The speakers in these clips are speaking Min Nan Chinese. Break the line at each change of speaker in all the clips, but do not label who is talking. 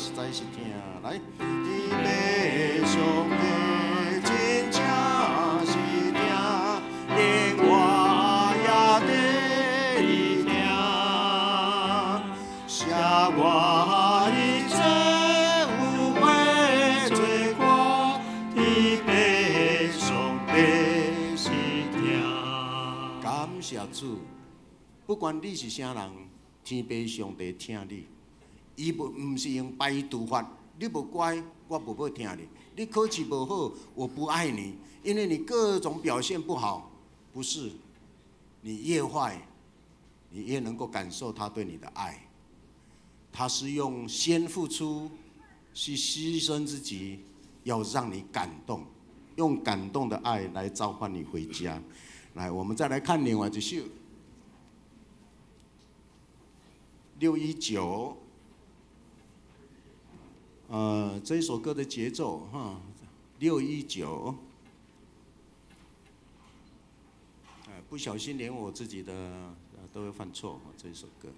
實在是疼。來，天父上帝真正是疼，連我也得疼，寫我一切有悔罪過，天父上帝是疼。感謝主，不管你是啥人，天父上帝疼你，伊無毋是用排除法，你無乖，我無欲疼你；你考試無好，我不愛你，因為你各種表現不好。不是，你越壞，你越能夠感受他對你的愛。他是用先付出，去犧牲自己，要讓你感動，用感動的愛來召喚你回家。來，我們再來看另外一首。619，這一首歌的節奏哈，619，不小心連我自己的都會犯錯，這一首歌。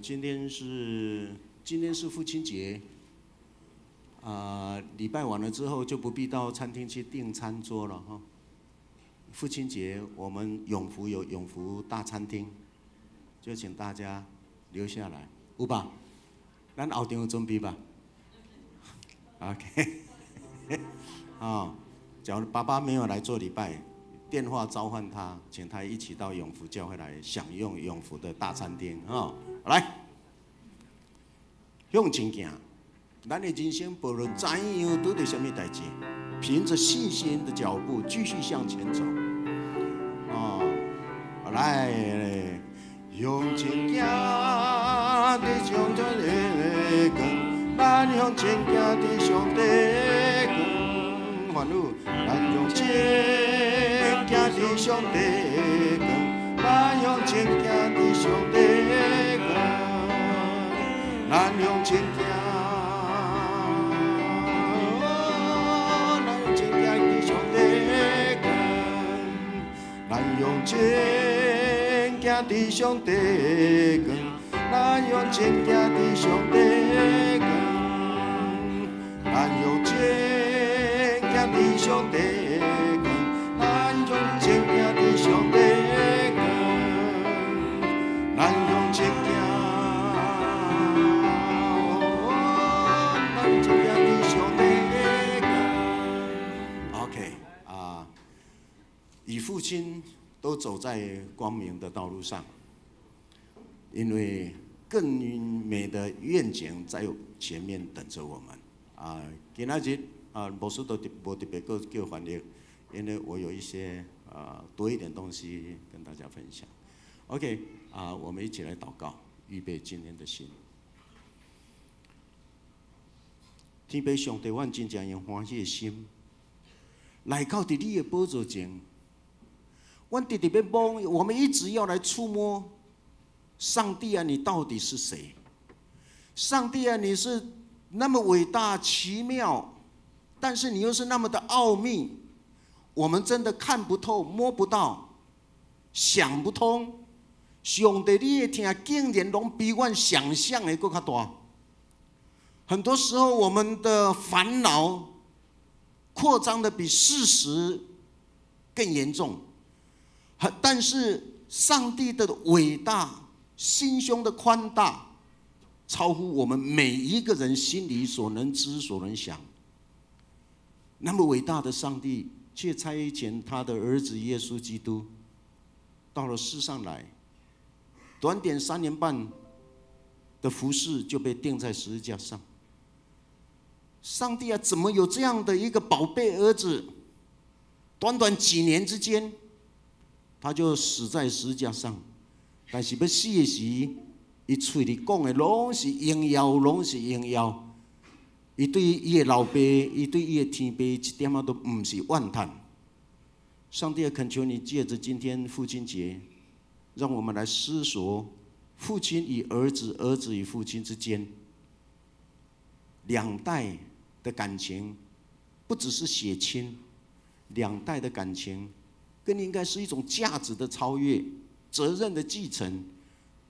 今天是父親節，禮拜完了之後就不必到餐廳去訂餐桌了哈。父親節，我們永福有永福大餐廳，就請大家留下來，有吧？咱後場有準備吧？OK，啊，假如爸爸沒有來做禮拜，電話召喚他，請他一起到永福教會來享用永福的大餐廳啊！來，向前行，咱的人生無論怎樣拄著啥物代誌，憑着信心的腳步繼續向前走。哦，來，向前行，佇上帝的光，咱向前行，佇上帝的光，歡呼，咱向前行，佇上帝的光，咱向前行，佇上帝的光，咱向前行。咱向前行，佇上帝的光；咱向前行，佇上帝的光；咱向前行，佇上帝的光；咱向前行，佇上帝的光；咱向前行，咱向前行，佇上帝的光。OK，啊，與父親都走在光明的道路上，因為更美的願景在前面等着我們。啊，今仔日啊，牧師都無特別閣叫翻譯，因為我有一些啊多一點東西跟大家分享。OK，啊，我們一起來禱告，預備今天的心。天父上帝，阮真正用歡喜的心來到佇你的寶座前。阮直直欲摸，我們一直要來觸摸上帝啊！你到底是誰？上帝啊，你是那麼偉大奇妙，但是你又是那麼的奧秘，我們真的看不透、摸不到、想不通。上帝，你的疼竟然攏比阮想象的閣較大。很多時候，我們的煩惱擴張的比事實更嚴重。但是上帝的偉大、心胸的寬大，超乎我們每一個人心裡所能知、所能想。那麼偉大的上帝，卻差遣他的兒子耶穌基督到了世上來，短短3年半的服事就被釘在十字架上。上帝啊，怎麼有這樣的一個寶貝兒子？短短幾年之間，他就死在十字架上。但是欲死的時，伊喙裡講的攏是榮耀，攏是榮耀。伊對伊的老爸，伊對伊的天父，一點仔都毋是怨嘆。上帝也懇求你，借着今天父親節，讓我們來思索父親與兒子、兒子與父親之間兩代的感情，不只是血親，兩代的感情，更應該是一種價值的超越。责任的继承。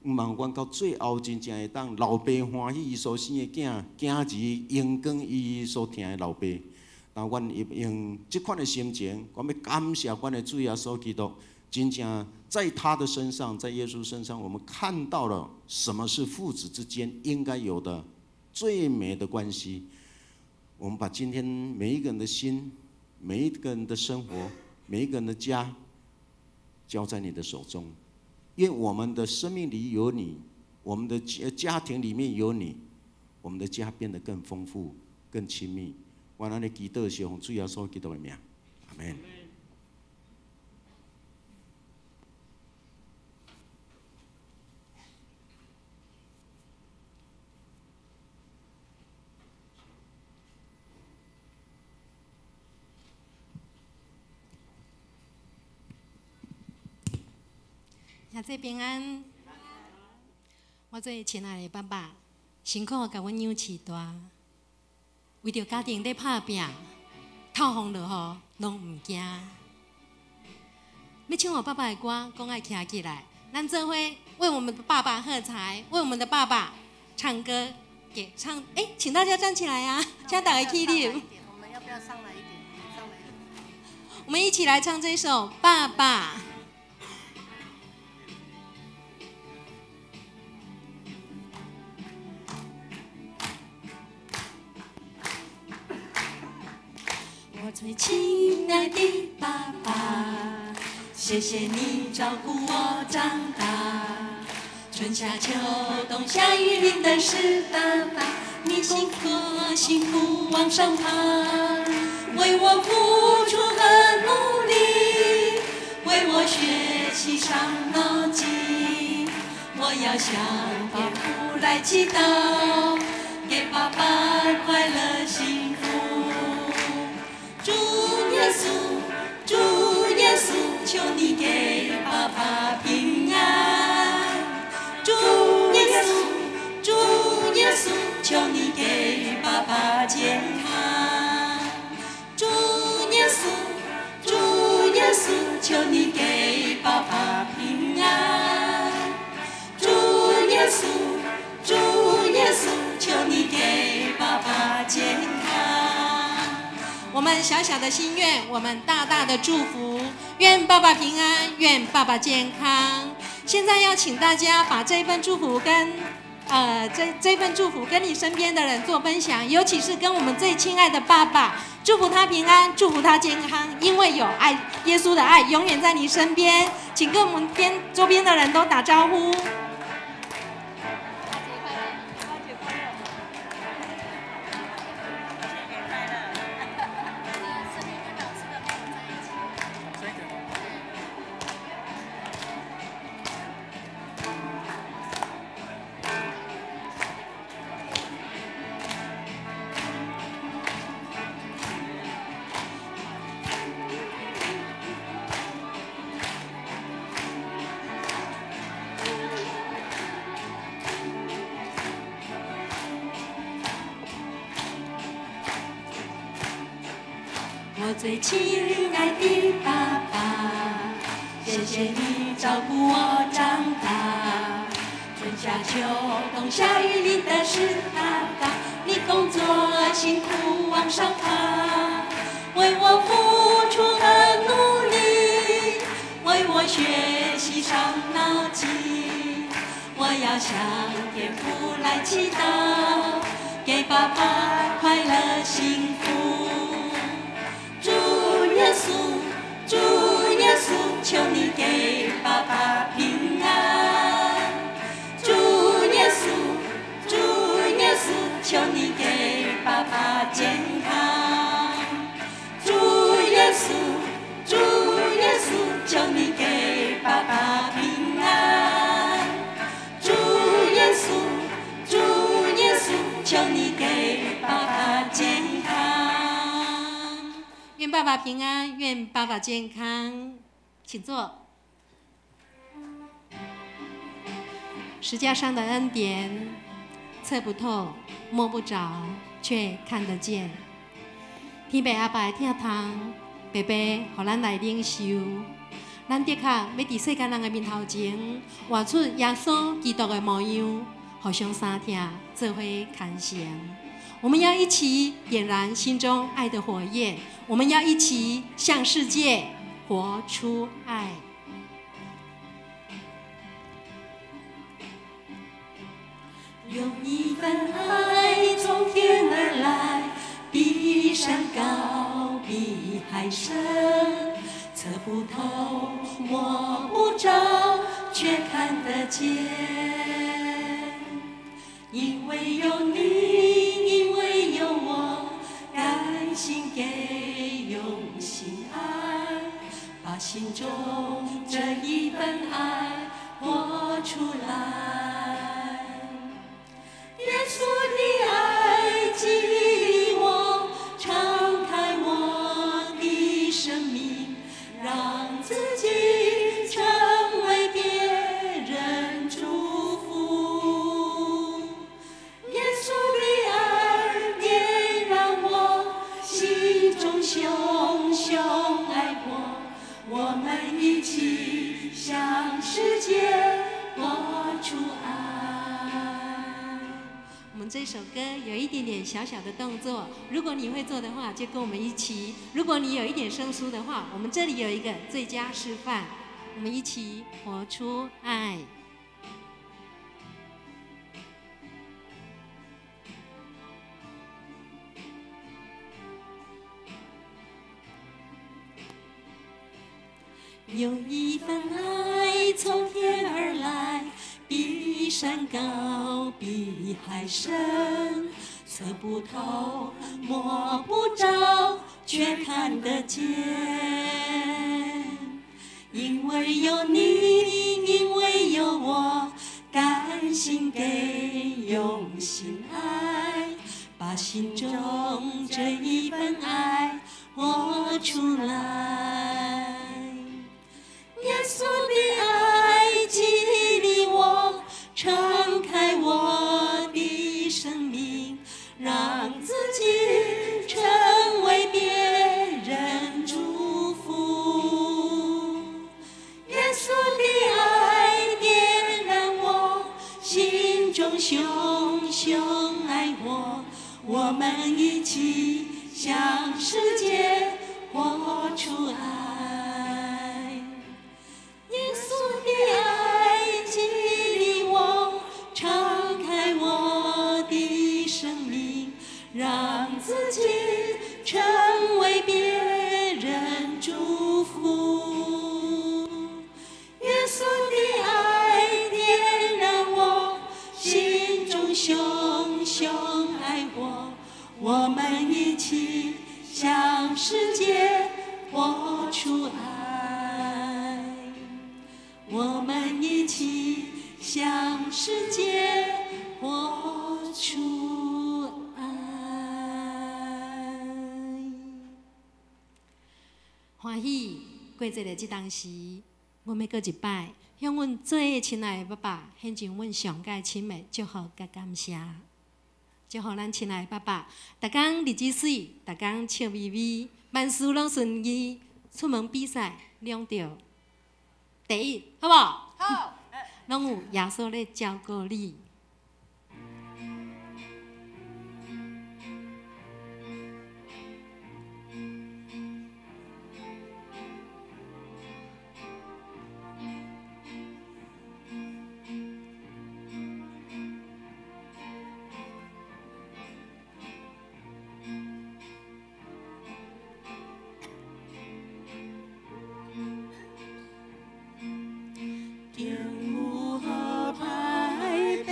毋望阮到最後真正會當老爸歡喜伊所生的囝，囝兒榮光伊所疼的老爸。但阮用這款的心情，我欲感謝阮的主耶穌基督，真正在他的身上，在耶穌身上，我們看到了什麼是父子之間應該有的最美的關係。我們把今天每一個人的心、每一個人的生活、每一個人的家，交在你的手中。願我們的生命裡有你，我們的家庭裡面有你，我們的家變得更豐富、更親密。我按呢祈禱是奉主耶穌基督的名，阿門。
兄弟平安，我最親愛的爸爸，辛苦共阮養飼大，為著家庭咧拍拚，透風落雨攏毋驚。欲唱予爸爸的歌，講愛徛起來，咱做伙為我們的爸爸喝彩，為我們的爸爸唱歌，給唱。哎，請大家站起來啊！請大家起立。
我們要不要上來一點？上來一點。
我們一起來唱這首《爸爸》。我最親愛的爸爸，謝謝你照顧我長大。春夏秋冬下雨淋的是爸爸，你辛苦辛苦往上爬，為我付出和努力，為我學習傷腦筋。我要向天父來祈禱，給爸爸快樂幸福。主耶穌，主耶穌，求你給爸爸平安。主耶穌，主耶穌，求你給爸爸健康。主耶穌，主耶穌，求你給爸爸平安。主耶穌，主耶穌，求你給爸爸健康。我們小小的心願，我們大大的祝福，願爸爸平安，願爸爸健康。現在要請大家把這份祝福跟，這份祝福跟你身邊的人做分享，尤其是跟我們最親愛的爸爸，祝福他平安，祝福他健康，因為有愛，耶穌的愛永遠在你身邊。請跟我們周邊的人都打招呼。我最親愛的爸爸，謝謝你照顧我長大。春夏秋冬下雨淋的是爸爸，你工作辛苦往上爬，為我付出和努力，為我學習傷腦筋。我要向天父來祈禱，給爸爸快樂幸福。主耶穌，主耶穌，求你給爸爸平安。主耶穌，主耶穌，求你給爸爸健康。主耶穌，主耶穌，求你給爸爸平安。主耶穌，主耶穌，求你給爸爸健康。願爸爸平安，願爸爸健康，請坐。十架上的恩典，測不透，摸不着，卻看得見。天父阿爸的疼痛，白白予咱來領受，咱的確欲佇世間人的面頭前，活出耶穌基督的模樣，互相相疼，做伙牽承。我們要一起點燃心中愛的火焰，我們要一起向世界活出愛。
有一份愛從天而來，比山高，比海深，測不透，摸不著，卻看得見。因為有你，因為有我，甘心給，用心愛，把心中這一份愛活出來。耶穌的愛激勵我，敞開我的生命，讓自己成為別人祝福。耶穌的愛點燃我心中熊熊愛火，我們一起向世界活出愛。
我們這首歌有一點點小小的動作，如果你會做的話，就跟我們一起；如果你有一點生疏的話，我們這裡有一個最佳示範，我們一起活出愛。
有一份愛從天而來，比山高，比海深，測不透，摸不著，卻看得見。因為有你，因為有我，甘心給，用心愛，把心中這一份愛活出來。耶穌的愛激勵我，敞開我的生命，讓自己成為別人祝福。耶穌的愛點燃我心中熊熊愛火，我們一起向世界活出愛。耶穌的愛激勵我，敞開我的生命，讓自己成為別人祝福。耶穌的愛點燃我心中熊熊愛火，我們一起向世界活出愛。我們一起向世界活出愛。
歡喜過節的這當時，阮欲閣一擺向阮最親愛的爸爸獻上阮上蓋深的祝福佮感謝。祝福咱親愛的爸爸，逐工日子媠，逐工笑眯眯，萬事攏順意，出門比賽攏著第一，好無？
好，
攏有耶穌咧照顧你。
天有好歹，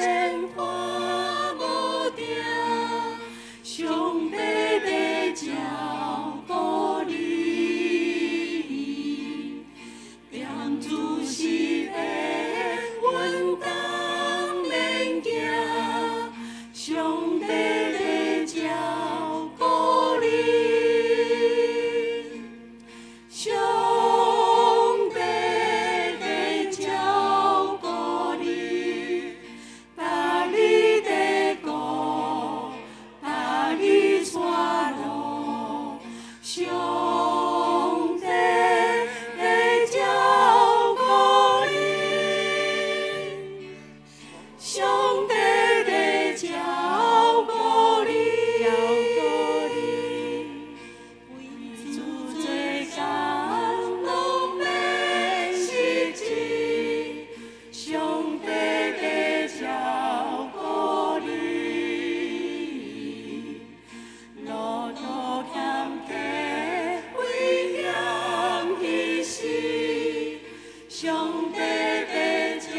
上帝在照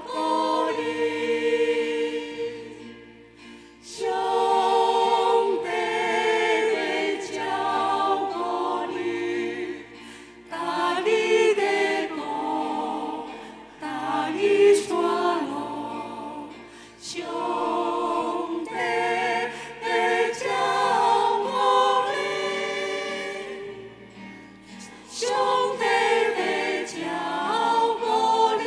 顾你，上帝在照顾你，教你的顾，教你带路，上帝在照顾你，上帝在照顾你。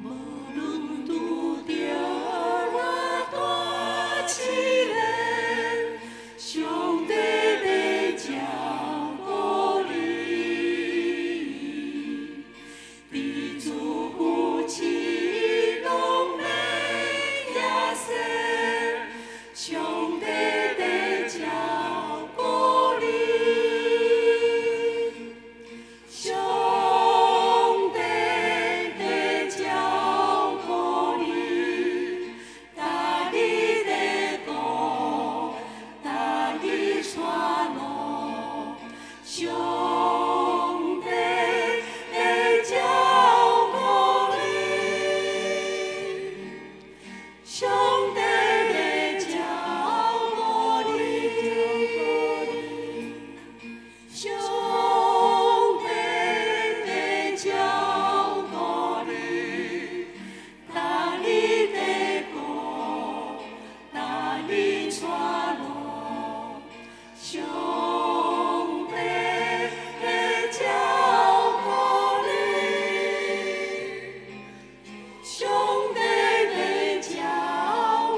无论拄著偌大试炼，上帝在照顾你，伫主扶持拢免惊说，上帝在照顾你，上帝在照顾你，教你的顾，教你带路，上帝在照顾你，上帝在照顾你，上帝在照顾你，教你的顾，教你带路，上帝在照顾你，上帝在照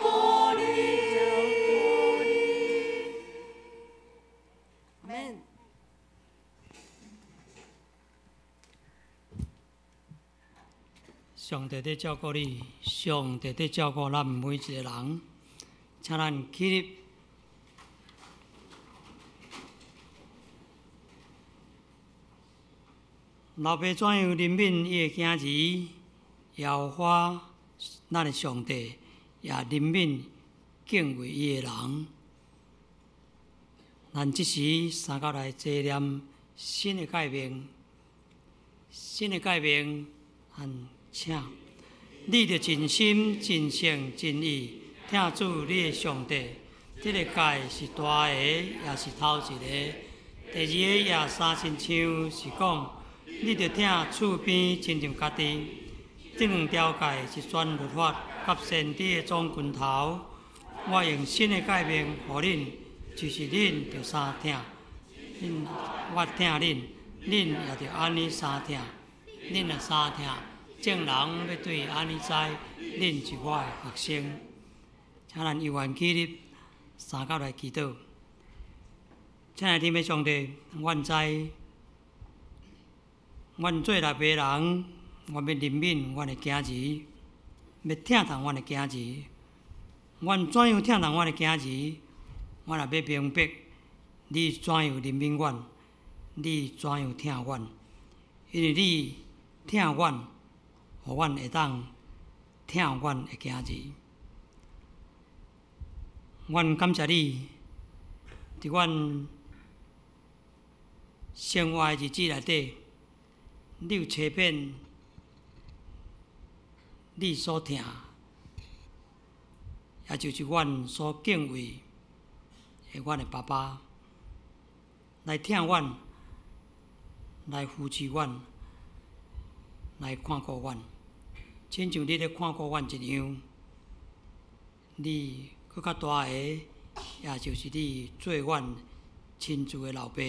顾你。
阿门。
上帝伫照顾你，上帝伫照顾咱每一个人，请咱起立。老爸怎样怜悯伊的囝儿，耶和华咱的上帝也怜悯敬畏伊的人。咱这时三角来纪念新的诫命，新的诫命，咱请你著尽心、尽性、尽意疼主你的上帝。这个诫是大个，也是头一个。第二个也相亲像是讲，你著疼厝边亲像家己。这两条诫是全律法佮先知的总拳头。我用新的诫命予恁，就是恁著相疼，恁我疼恁，恁也著按呢相疼。恁若相疼，众人欲对按呢知，恁是我的学生。请咱有缘起立，三角来祈祷。亲爱的天父上帝，阮知，阮做老爸人，阮欲怜悯阮的囝儿，欲疼痛阮的囝儿。阮怎样疼痛阮的囝儿，阮也欲明白你怎样怜悯阮，你怎样疼阮，因为你疼阮，予阮会当疼阮的囝儿。阮感谢你，伫阮生活的日子内底，你有差遣你所疼，也就是阮所敬畏的阮的爸爸，来疼阮，来扶持阮，来看顾阮，亲像你咧看顾阮一样。你阁较大个，也就是你做阮亲自的老爸，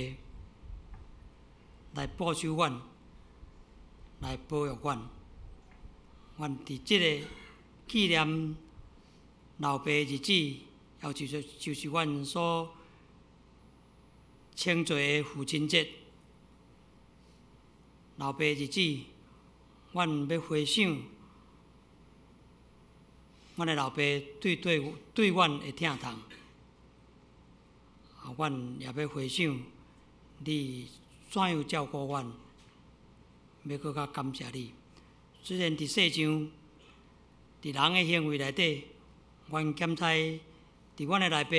来保守阮，来保育阮。阮伫这个纪念老爸的日子，也就是阮所称做的父亲节。老爸的日子，阮欲回想阮的老爸对阮的疼痛，啊，阮也欲回想你怎样照顾阮，欲閣較感謝你。雖然佇世上，佇人的行為內底，阮檢查佇阮的內爸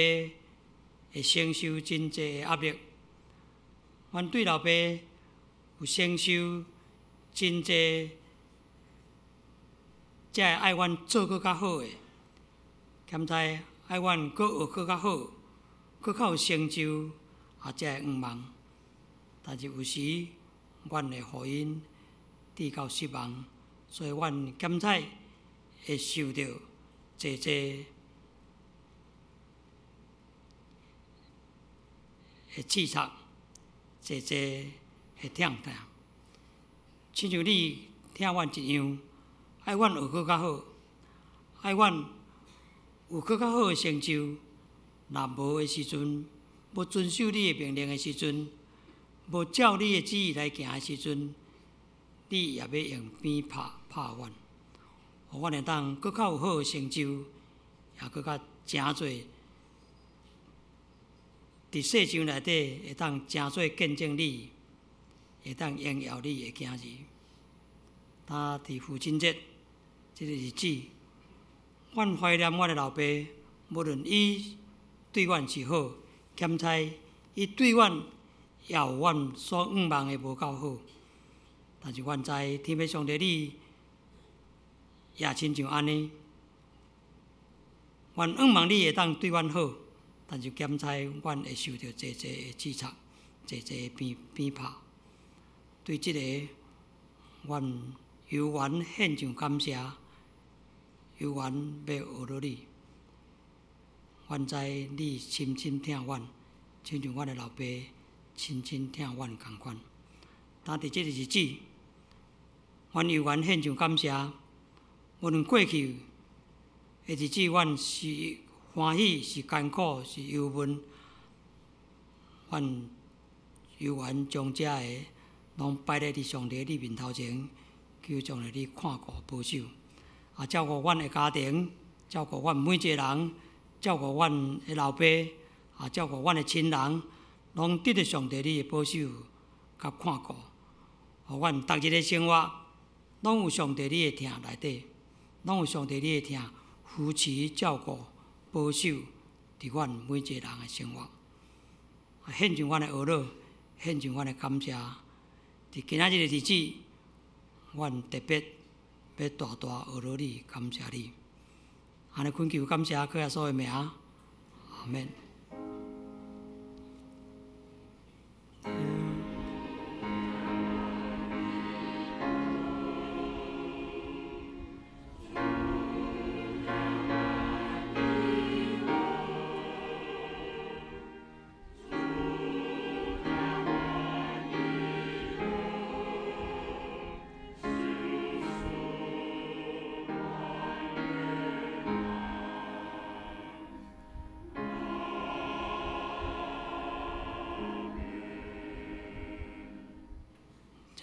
會承受真濟的壓力，阮對老爸有承受真濟，才會愛阮做閣較好的，檢查愛阮閣學閣較好，閣較有成就，啊，才會願望。但是有時，阮會予𪜶致到失望，所以阮檢查會受著濟濟的刺插，濟濟的疼痛。親像你疼阮一樣，愛阮學閣較好，愛阮有閣較好的成就。若無的時陣，無遵守你的命令的時陣，無照你的旨意來行的時陣，你也欲用鞭拍拍阮，予阮會當閣較有好的成就，也閣較成做佇世上內底會當成做見證你，會當榮耀你的囝兒。當佇父親節這个日子，阮懷念阮的老爸，無論伊對阮是好，兼差伊對阮也有阮所向望的無夠好。但是阮知天父上帝你也親像按呢，阮向望你會當對阮好，但是兼差阮會受著濟濟的刺插，濟濟的鞭拍。對這個，阮猶原獻上感謝，猶原欲學著你。阮知你深深疼阮，親像阮的老爸深深疼阮仝款。當佇這个日子，阮猶原獻上感謝。無論過去的日子，阮是歡喜，是艱苦，是憂悶，阮猶原將這个攏擺咧佇上帝你面頭前，求上帝你看顧保守，啊，照顧阮的家庭，照顧阮每一个人，照顧阮的老爸，啊，照顧阮的親人，攏得著上帝你的保守佮看顧，予阮逐日的生活攏有上帝你的疼內底，攏有上帝你的疼扶持照顧保守佇阮每一个人的生活。啊，獻上阮的呵咾，獻上阮的感謝。佇今仔日的日子，阮特別欲大大呵咾你，感謝你。按呢懇求感謝，靠耶穌的名，阿們。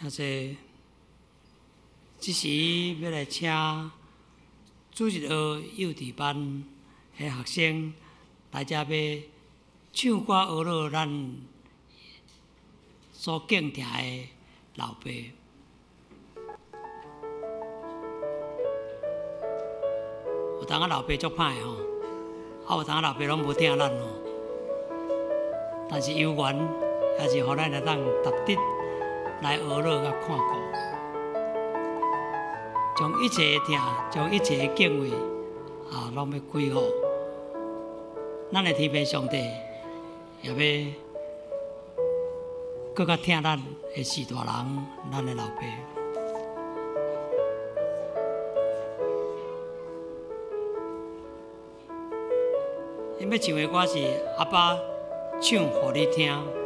請坐。這時欲來請主日學幼稚班的學生來遮欲唱歌呵咾咱所敬疼的老爸。有當仔老爸足歹吼，啊有當仔老爸攏無疼咱吼，但是猶原也是予咱會當值得來呵咾佮看顧，將一切的疼，將一切的敬畏，啊，攏欲歸予咱的天父上帝，也欲閣較疼咱的序大人，咱的老爸。𪜶欲唱的歌是阿爸唱予你聽。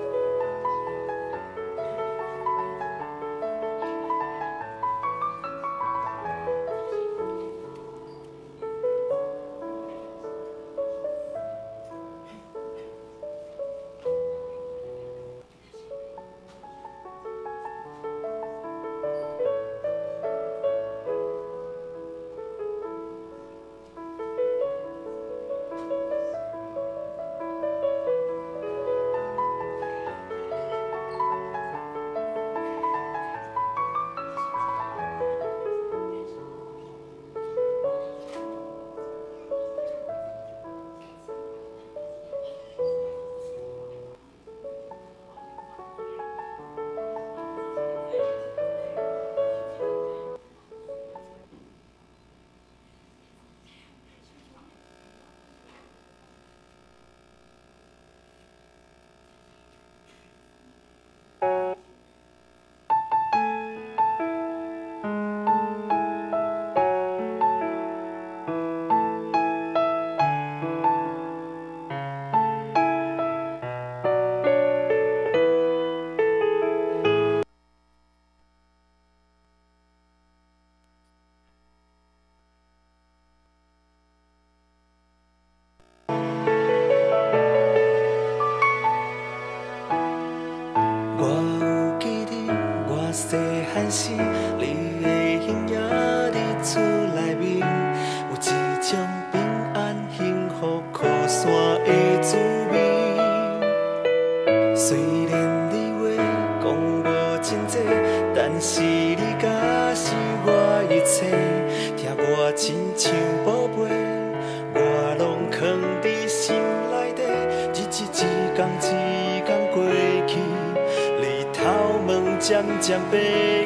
渐渐白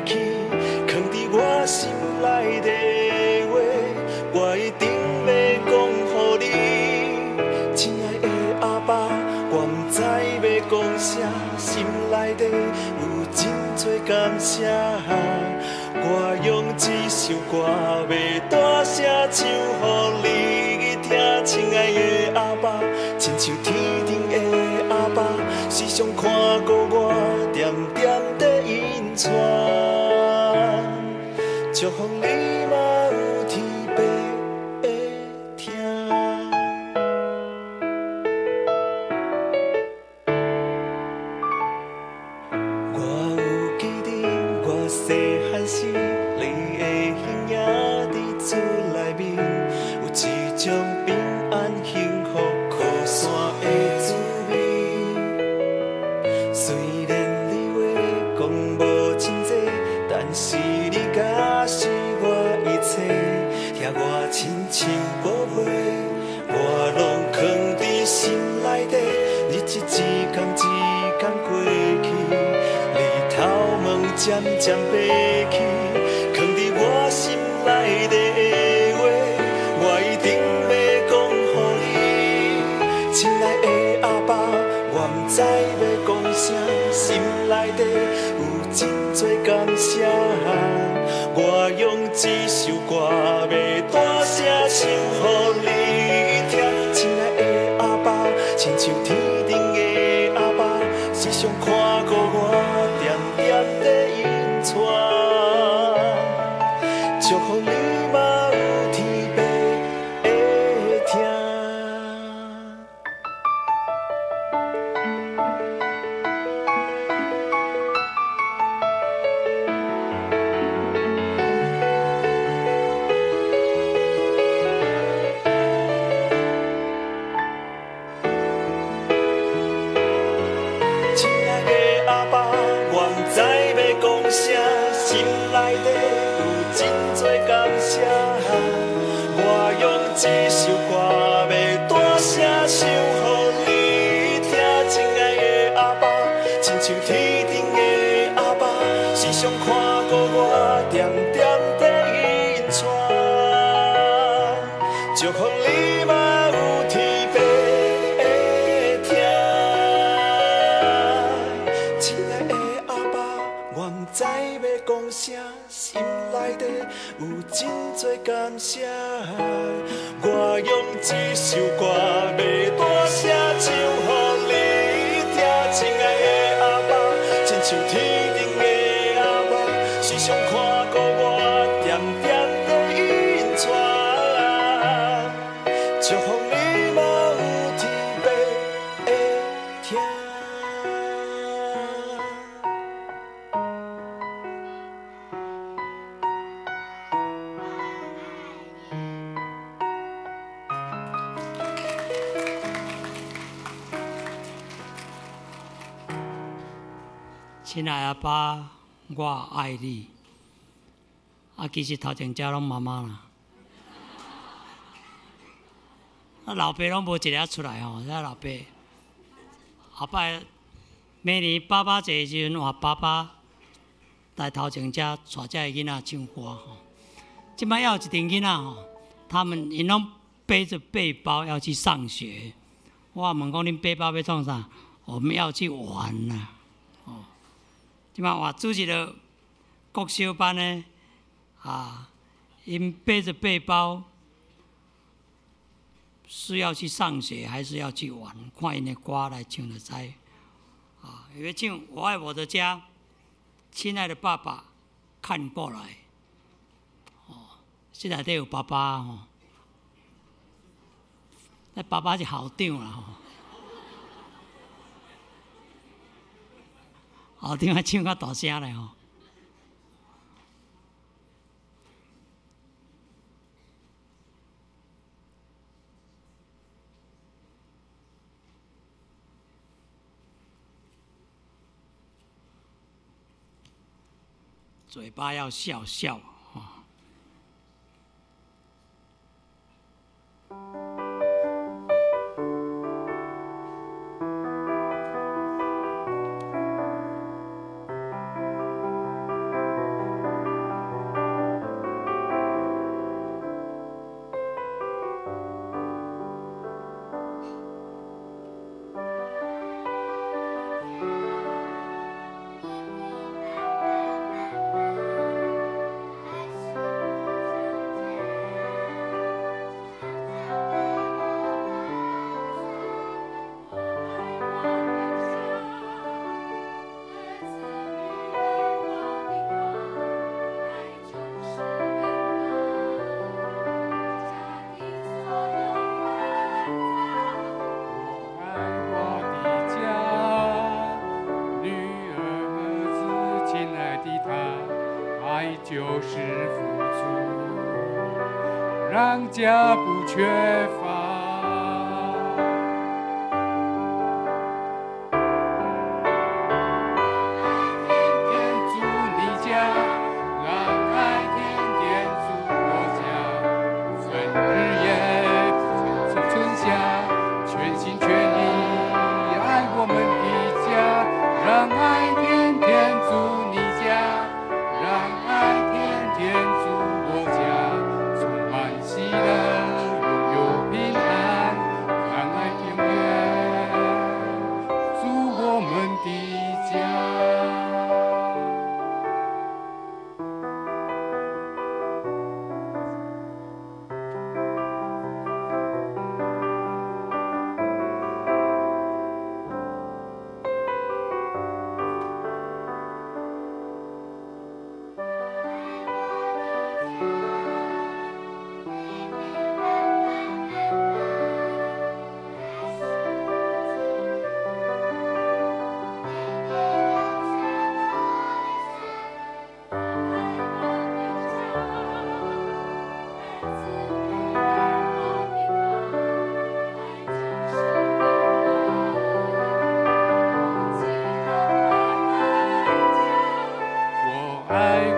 去，藏伫我心内底的话，我一定欲讲予你。亲爱的阿爸，我毋知欲讲啥，心内底有真济感谢。我用这首歌欲大声唱予你听，亲爱的阿爸，亲像天顶的阿爸，时常看顾我，点点地引带，祝福你嘛有天父的疼。我有记得我细汉时，你的形影伫厝内面，有一种平安幸福靠山的滋味。虽然你话讲无真济，但是你敢是我一切，疼我亲像宝贝，我拢藏伫心内底。日子一天一天过去，你头毛渐渐白去，藏伫我心内底的话，我一定欲讲予你。亲爱的阿爸，我毋知欲讲啥，心内底有真济感谢。我用这首歌欲大声唱予你听，亲爱的阿爸，亲像天顶的阿爸，时常看顾我，点点地引带，祝福你嘛有天父的疼。亲爱的阿爸，我毋知欲讲啥，心内底有真济感谢。我用这首歌欲大声唱予你听，亲爱的阿爸，亲像天顶的阿爸，时常看顾我，点点地引带，祝福你嘛有天父的疼。亲爱的阿爸，我毋知欲讲啥，心内底有真济感谢。我用这首歌欲大声唱予你听，亲爱的阿爸，亲像天顶的阿爸，时常看顾我，点点地引带，祝福你嘛有天父的疼。
亲爱阿爸，我爱你。啊，其实头前遮拢妈妈啦，啊，老爸拢无一个出来吼，遮老爸后摆明年爸爸节的时阵，换爸爸来头前遮带遮个囡仔唱歌吼。这摆犹有一阵囡仔吼，他们𪜶拢背著背包要去上学。我问讲恁背包欲创啥？我们要去玩啦。哦，这摆换组一个国小班的，啊，𪜶背著背包是要去上學還是要去玩？看𪜶的歌來唱就知。啊，有欲唱《我愛我的家》，親愛的爸爸，看過來。哦，這內底有爸爸吼，那爸爸是校長啦吼。校長愛唱較大聲咧吼。嘴巴要笑笑啊。
付出，讓家不缺乏。天天住你家，讓愛天天住我家，不分日夜，不分春夏，全心全意愛我們的家，讓愛天天住你家，讓愛天天住我家，充滿喜樂，擁有平安，讓愛永遠住我們的家。我愛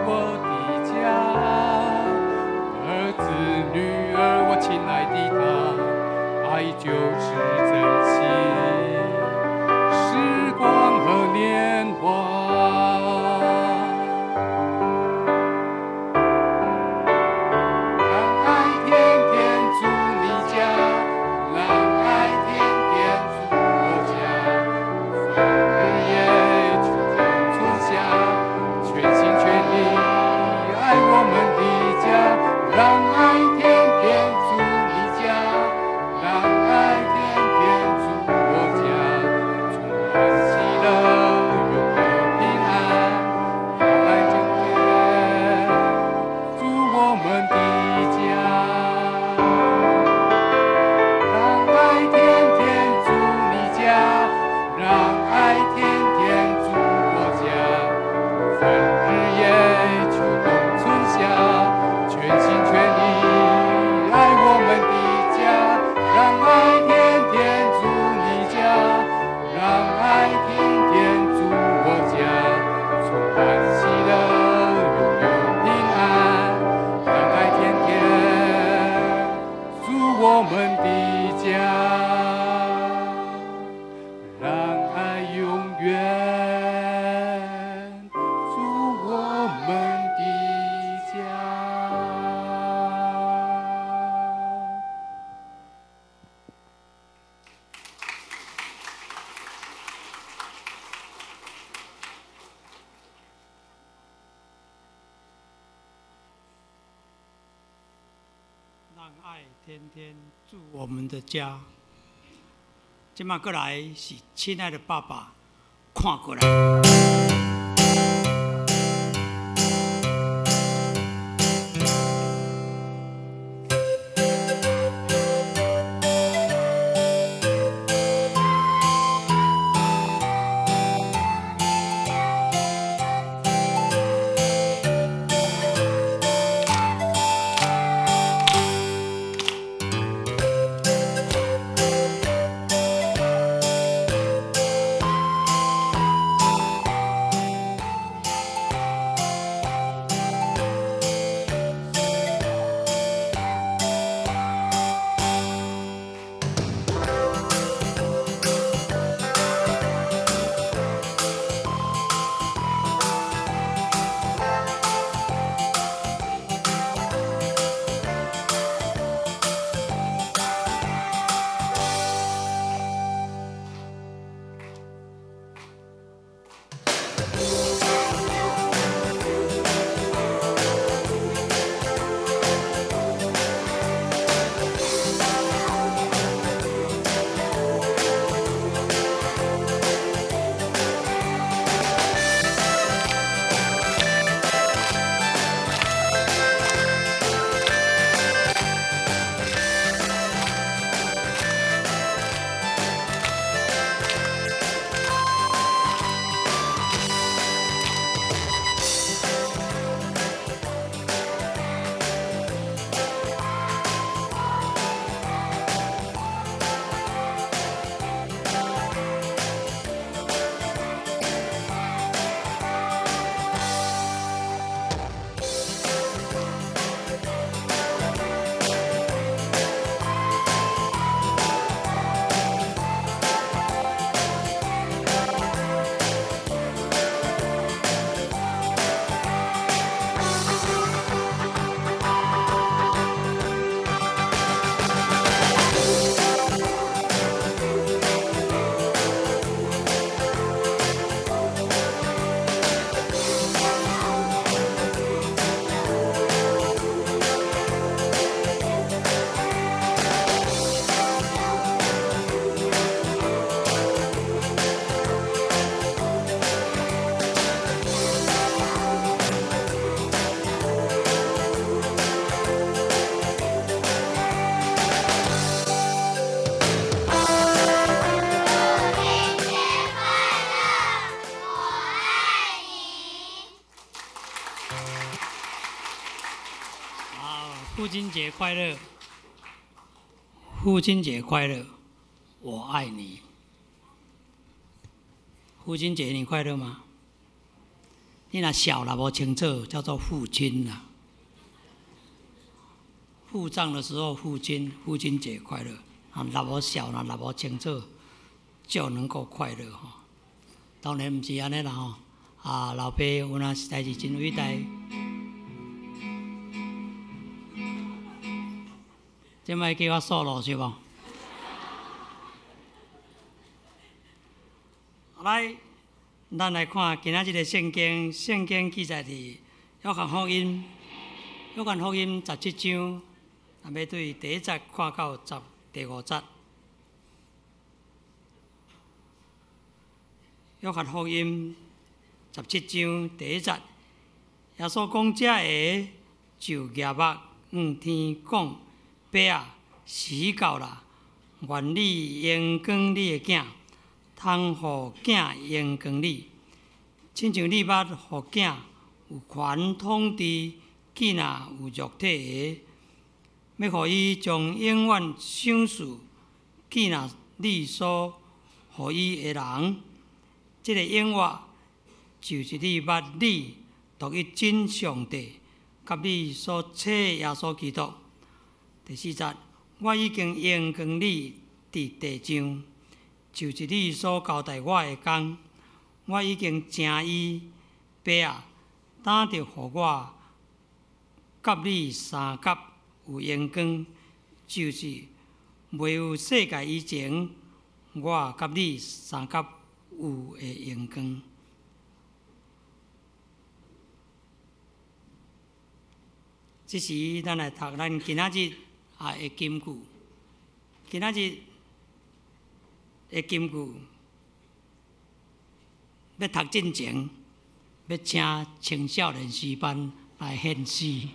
我的家，兒子女兒，我親愛的他，愛就是珍惜時光和年華。讓愛天天住你家，讓愛天天住我家，不分日夜，秋冬春夏，全心全意愛我們的家，讓愛天天住你家，讓愛天天住我家，充滿喜樂，擁有平安，讓愛天天住我們的家。讓愛天天住你家，讓愛天天住我家，不分日夜，秋冬春夏，全心全意愛我們的家，讓愛天天住你家，讓愛天天住我家，充滿喜樂，擁有平安，讓愛天天住我們的家，讓愛永遠住我們的家。
讓愛天天住我們的家。這馬過來是親愛的爸爸，看過來。
我
好，父親節快樂！父親節快樂！我愛你。父親節你快樂嗎？你若笑若無清楚，叫做父親啦。付賬的時候，父親，父親節快樂！啊，若無笑，若無清楚，就能夠快樂吼。當然毋是按呢啦吼。啊，老爸有影實在是真偉大。這擺叫我 solo 是無？來，咱來看今仔日的聖經，聖經記載佇約翰福音，約翰福音17章，咱欲對第一節看到第五節。約翰福音17章第一節，耶穌講這話，就舉目向天講：爸啊，時到啦，願你榮光你的囝，通予囝榮光你，親像你捌予囝有權統治囝仔有肉體的，欲予伊將永遠賞賜囝仔你所予伊的人。這个永活就是你捌你獨一真上帝，佮你所差的耶穌基督。第四節，我已經榮光你佇地上，就是你所交代我的工，我已經成伊。爸啊，擔著予我佮你相佮有榮光，就是未有世界以前，我佮你相佮有的榮光。這時，咱來讀咱今仔日的金句。今仔日的金句，欲讀進前，欲請青少年詩班來獻詩。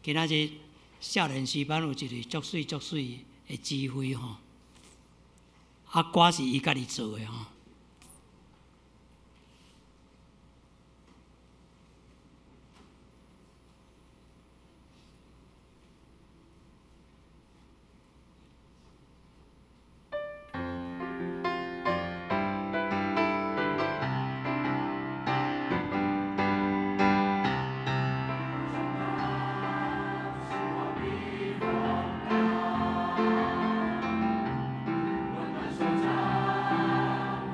今仔日少年詩班有一位足媠足媠的指揮吼，啊歌是伊家己做的吼。
溫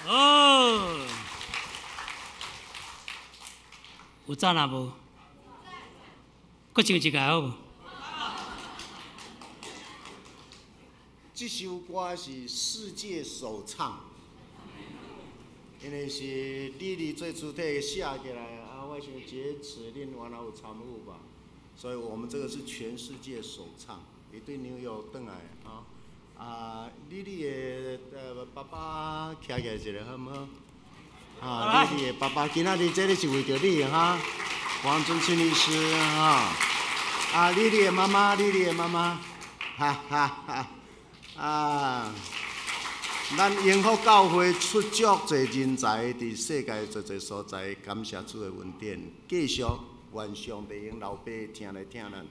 哦，有赞啊無？閣唱一个好無？
這首歌是世界首唱，因為是李麗做主體寫起來，啊，我想這次恁原來有參與吧，所以我們這個是全世界首唱，伊對紐約轉來，吼。啊，李麗的爸爸徛起來一下好毋好？啊，李麗的爸爸今仔日這裡是為著你哈，黃尊慶律師哈。啊，李麗的媽媽，李麗的媽媽，哈哈哈。啊，咱榮福教會出足濟人才，佇世界濟濟所在，感謝主的恩典，繼續願上帝用老爸聽來聽咱。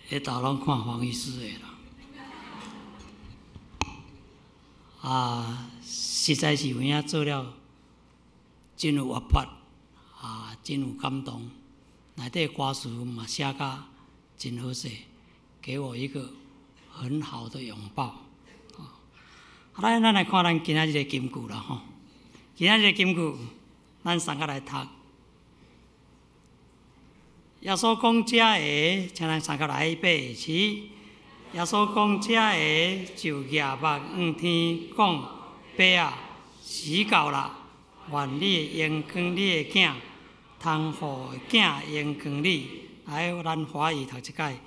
彼頭攏看黃醫師的啦。啊，實在是有影做了，真有活潑，啊，真有感動。內底歌詞嘛寫甲真好勢，給我一個很好的擁抱。啊，來，咱來看咱今仔日的金句啦吼。今仔日的金句，咱三個來讀。耶穌講這話，請咱三個來預備起。耶穌講這話，就舉目向天講：爸啊，時到啦，願你的榮光，你的囝，通予囝榮光你。來，咱華語讀一擺。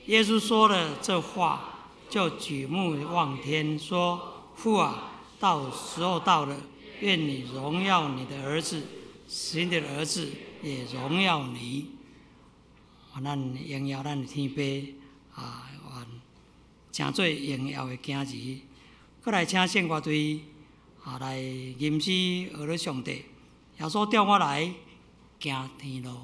耶穌說了這話，就舉目望天，說：父啊，到時候到了，願你榮耀你的兒子，使你的兒子也榮耀你。願咱榮耀咱的天父啊，願成做榮耀的囝兒。閣來請聖樂隊啊來吟詩學了上帝。耶穌帶我來行天路。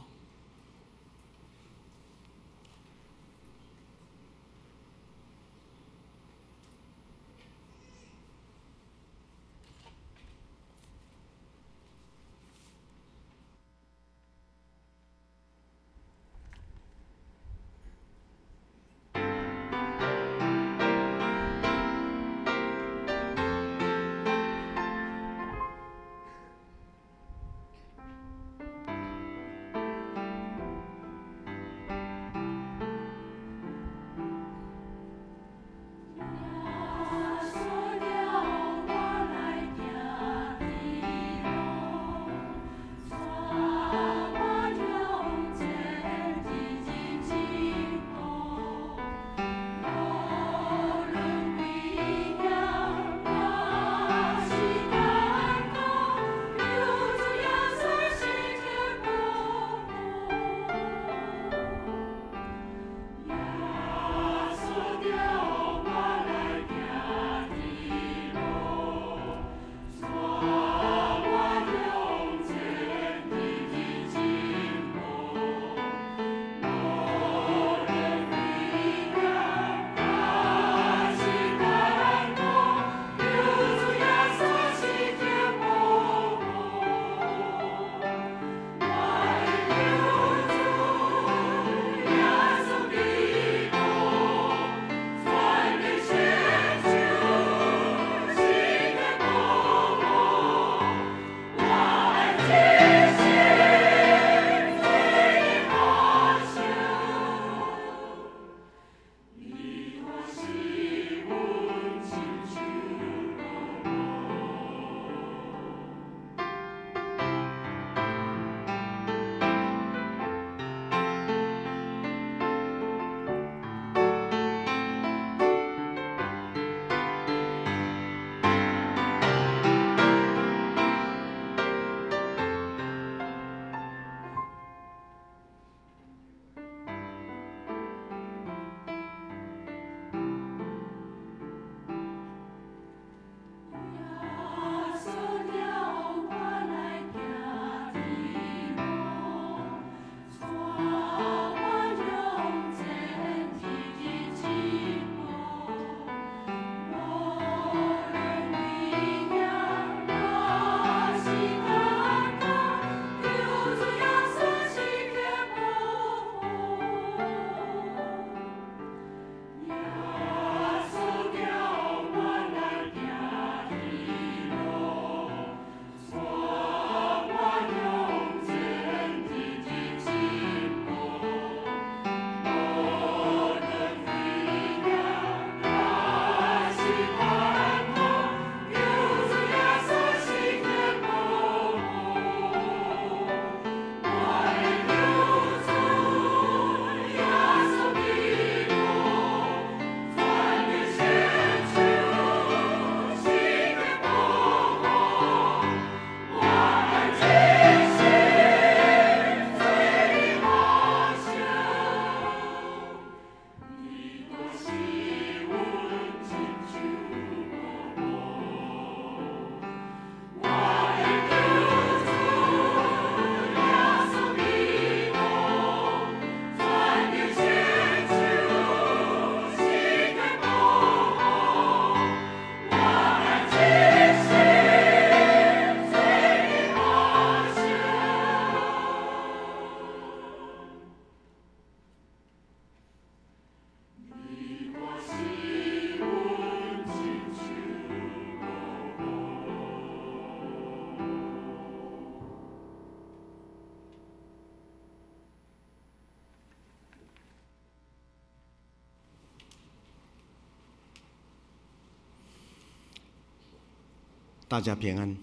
大家平安，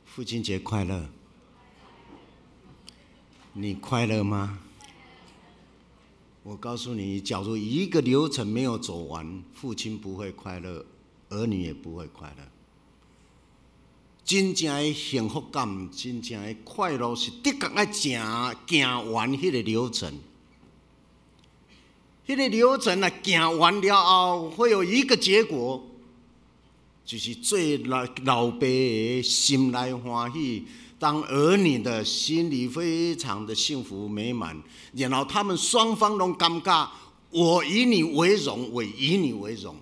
父親節快樂！你快樂嗎？我告訴你，假如一個流程沒有走完，父親不會快樂，兒女也不會快樂。真正的幸福感，真正的快樂，是的確愛行行完彼個流程。彼個流程啊，行完了後，會有一個結果，就是做老老爸的心內歡喜，當兒女的心裡非常的幸福美滿，然後他們雙方攏感覺我以你為榮，我以你為榮。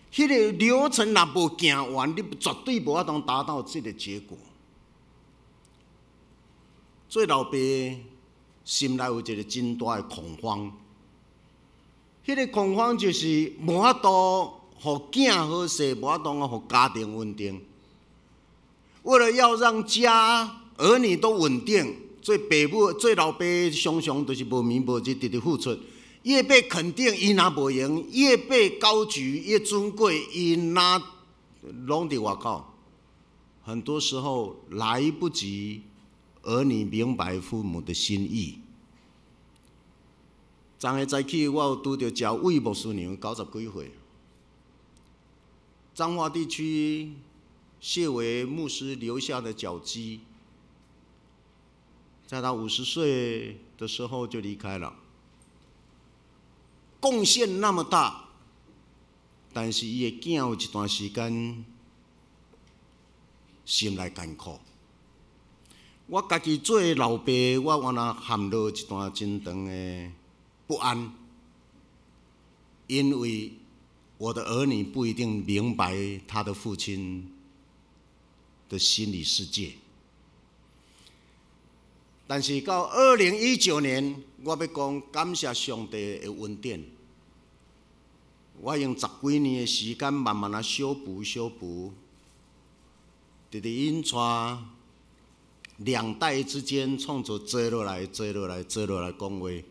彼個流程若無行完，你絕對無法度達到這個結果。做老爸心內有一個真大的恐慌，彼個恐慌就是無法度予囝好勢，無法度予家庭穩定。為了要讓家兒女都穩定，做爸母、做老爸常常都是無眠無日，直直付出。越被肯定，伊若無閒；越被高舉，越尊貴，伊若攏佇外口。很多時候來不及兒女明白父母的心意。昨昏早起，我有拄著一位牧師娘，90幾歲。彰化地區謝維牧師留下的腳跡，在他50歲的時候就離開了，貢獻那麼大，但是伊的囝有一段時間心內艱苦。我家己做老爸，我原來陷入一段真長的不安，因為我的兒女不一定明白他的父親的心理世界。但是到2019年，我欲講感謝上帝的恩典。我用十幾年的時間慢慢仔修補修補，直直引帶兩代之間創造坐落來、坐落來、坐落來講話。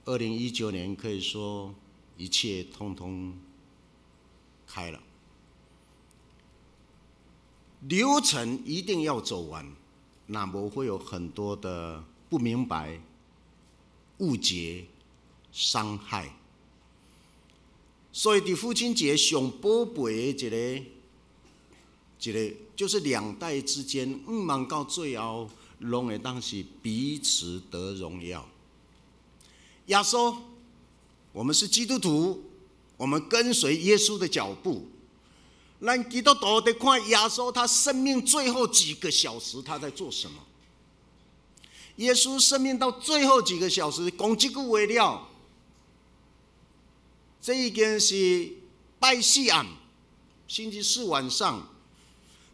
2019年可以說一切通通開了，流程一定要走完，那麼會有很多的不明白、誤解、傷害。所以，佇父親節上寶貝的一个，一个就是兩代之間，毋望到最後，攏會當是彼此得榮耀。耶穌，我們是基督徒，我們跟隨耶穌的腳步。咱基督徒得看耶穌，他生命最後幾個小時他在做什麼？耶穌生命到最後幾個小時，講這句話了，這已經是拜四暗，星期四晚上，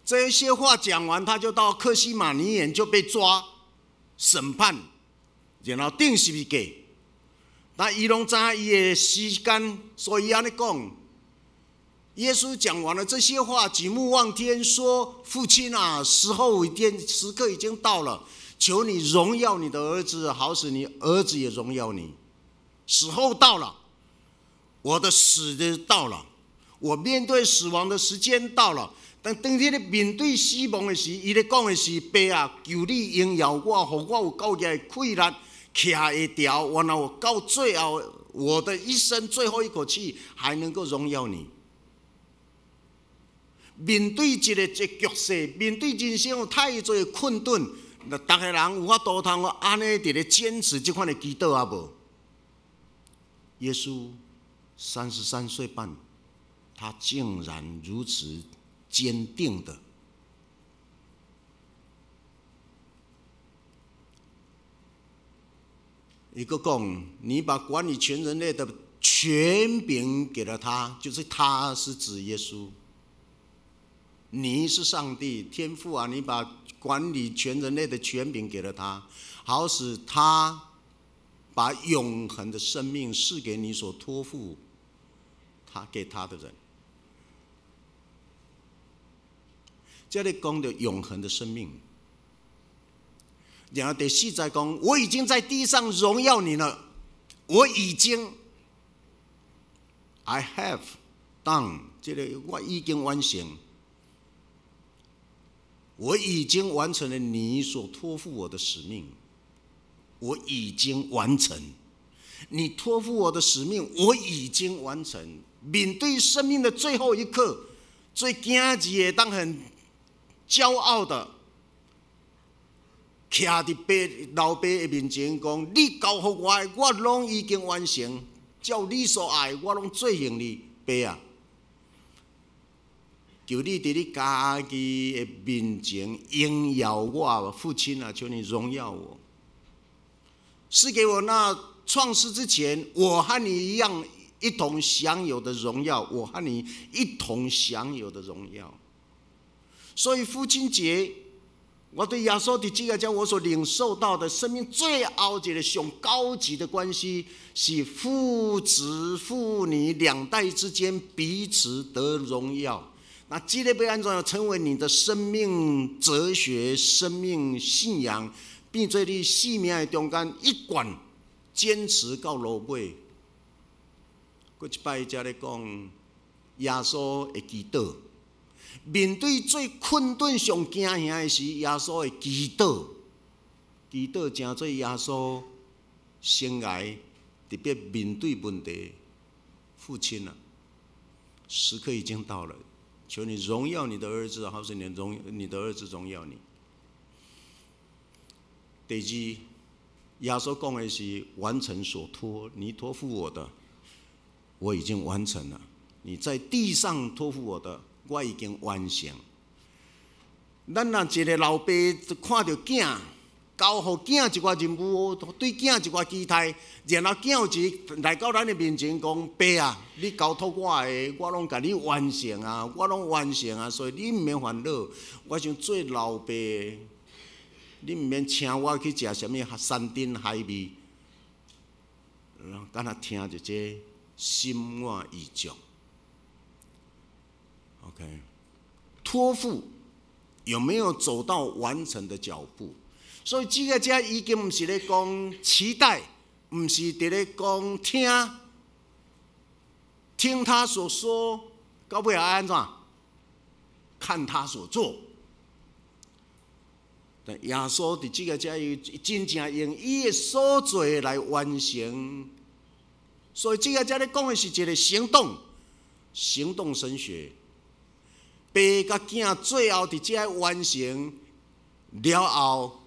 這些話講完，他就到客西馬尼園就被抓審判，然後釘十字架。但伊攏知影伊的時間，所以按呢講。耶穌講完了這些話，舉目望天，說：“父親啊，時候已經，時刻已經到了，求你榮耀你的兒子，好使你兒子也榮耀你。時候到了，我的死的到了，我面對死亡的時間到了。但當彼个面對死亡的時，伊咧講的是：爸啊，求你榮耀我，予我有夠額的氣力，徛會牢，原來我到最後，我的一生最後一口氣，還能夠榮耀你。面對這个這局勢，面對人生有太濟的困頓，那逐个人有法度通按呢佇咧堅持這款的祈禱啊無？耶穌33歲半，他竟然如此堅定的。伊閣講，你把管理全人類的權柄給了他，就是他是指耶穌。你是上帝天父啊！你把管理全人類的權柄給了他，好使他把永恆的生命賜給你所託付他給他的人。這裡講的永恆的生命，然後第四節講，我已經在地上榮耀你了，我已經，I have。done，這个我已經完成，我已經完成了你所託付我的使命，我已經完成。你託付我的使命，我已經完成。面對生命的最後一刻，做囝兒會當很驕傲的，徛佇爸老爸的面前講：你交予我的，我攏已經完成。照你所愛，我攏做成哩，爸啊！求你佇你家己的面前榮耀我，父親啊！求你榮耀我，賜給我那創世之前，我和你一樣一同享有的榮耀，我和你一同享有的榮耀。所以父親節，我對耶穌佇這个遮我所領受到的生命最後一个上高級的關係，是父子父女兩代之間彼此得榮耀。那這个欲按怎成為你的生命哲學、生命信仰，變做你生命的中間一貫堅持到落尾。閣一擺才咧講耶穌的祈禱。面對最困頓、上驚嚇的時，耶穌的祈禱，祈禱成做耶穌生涯特別面對問題，父親啊，時刻已經到了，求你榮耀你的兒子，好似你的兒子榮耀你。第二，耶穌講的是完成所託，你託付我的，我已經完成了。你在地上託付我的，我已經完成。咱若一个老爸看著囝，交予囝一寡任務，對囝一寡期待，然後囝有一日來到咱的面前講：爸啊，你交託我的，我攏共你完成啊，我攏完成啊，所以你毋免煩惱。我想做老爸，你毋免請我去食啥物山珍海味，敢若聽著這心滿意足。OK，託付有沒有走到完成的腳步？所以這个遮已經毋是咧講期待，毋是佇咧講聽，聽他所說，到尾愛按怎？看他所做。但耶穌佇這个遮伊真正用伊的所做來完成。所以這个遮咧講的是一个行動，行動神學。爸佮囝最後佇遮完成了後，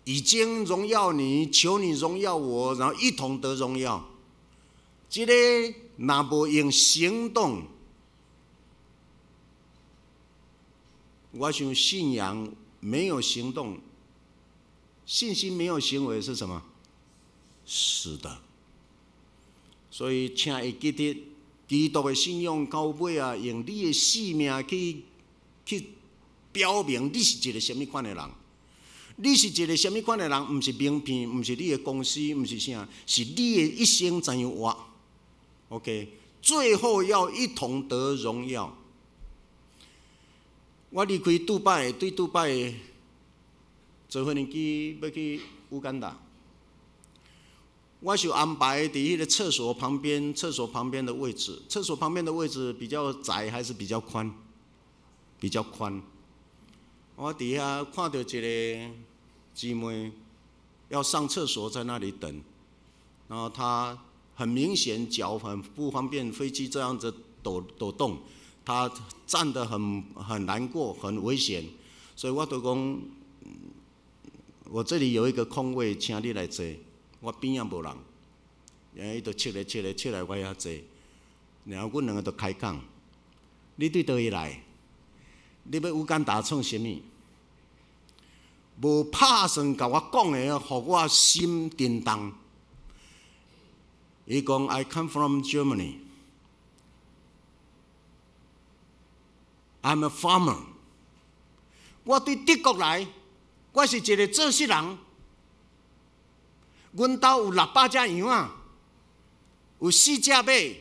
已經榮耀你，求你榮耀我，然後一同得榮耀。這个若無用行動，我想信仰沒有行動，信心沒有行為是什麼？死的。所以請會記得，基督的信仰到尾啊，用你的性命去表明你是一个啥物款的人。你是一个啥物款的人？毋是名片，毋是你的公司，毋是啥，是你的一生怎樣活。OK，最後要一同得榮耀。我離開杜拜，對杜拜坐飛機欲去烏干達。我就安排佇彼个廁所旁邊，廁所旁邊的位置，廁所旁邊的位置比較窄還是比較寬？比較寬。我佇遐看著一个姊妹要上廁所，在那裡等，然後她很明顯腳很不方便，飛機這樣子抖抖動，她站得很難過，很危險，所以我就講，我這裡有一個空位，請你來坐。我邊仔無人，然後伊就切來切來切來我遐坐，然後阮兩个就開講，你對佗位來？你欲烏干達創啥物？無拍算共我講的，予我心震動。伊講：I come from Germany. I'm a farmer. 我對德國來，我是一个做穡人。阮兜有600隻羊仔，有四隻馬，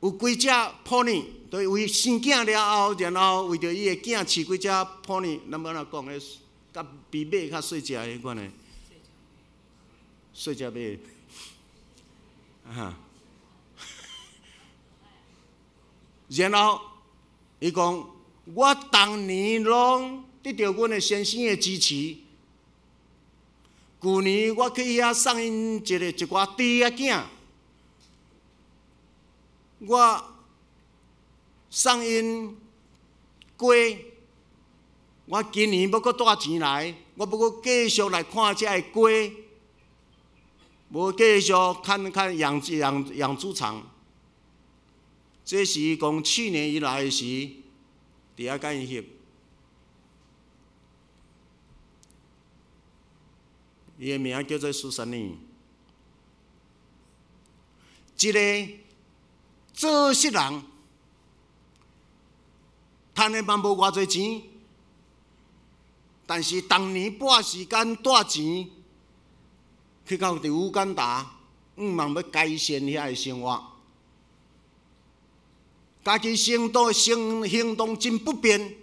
有幾隻 pony，對，為生囝了後，然後為著伊的囝飼幾隻 pony，咱欲按怎講？彼佮比馬較細隻彼款的，細隻馬，啊，然後伊講，我逐年攏得著阮的先生的支持。舊年我去遐送𪜶一个一寡豬仔囝，我送𪜶雞。我今年欲閣帶錢來，我欲閣繼續來看這个雞，無繼續看看養養養豬場。這是伊講去年伊來時，佇遐共𪜶翕。伊的名叫做蘇珊妮，一个做穡人，趁的嘛無偌濟錢，但是逐年撥時間帶錢去到佇烏干達，向望欲改善遐的生活，家己行動行行動真不便，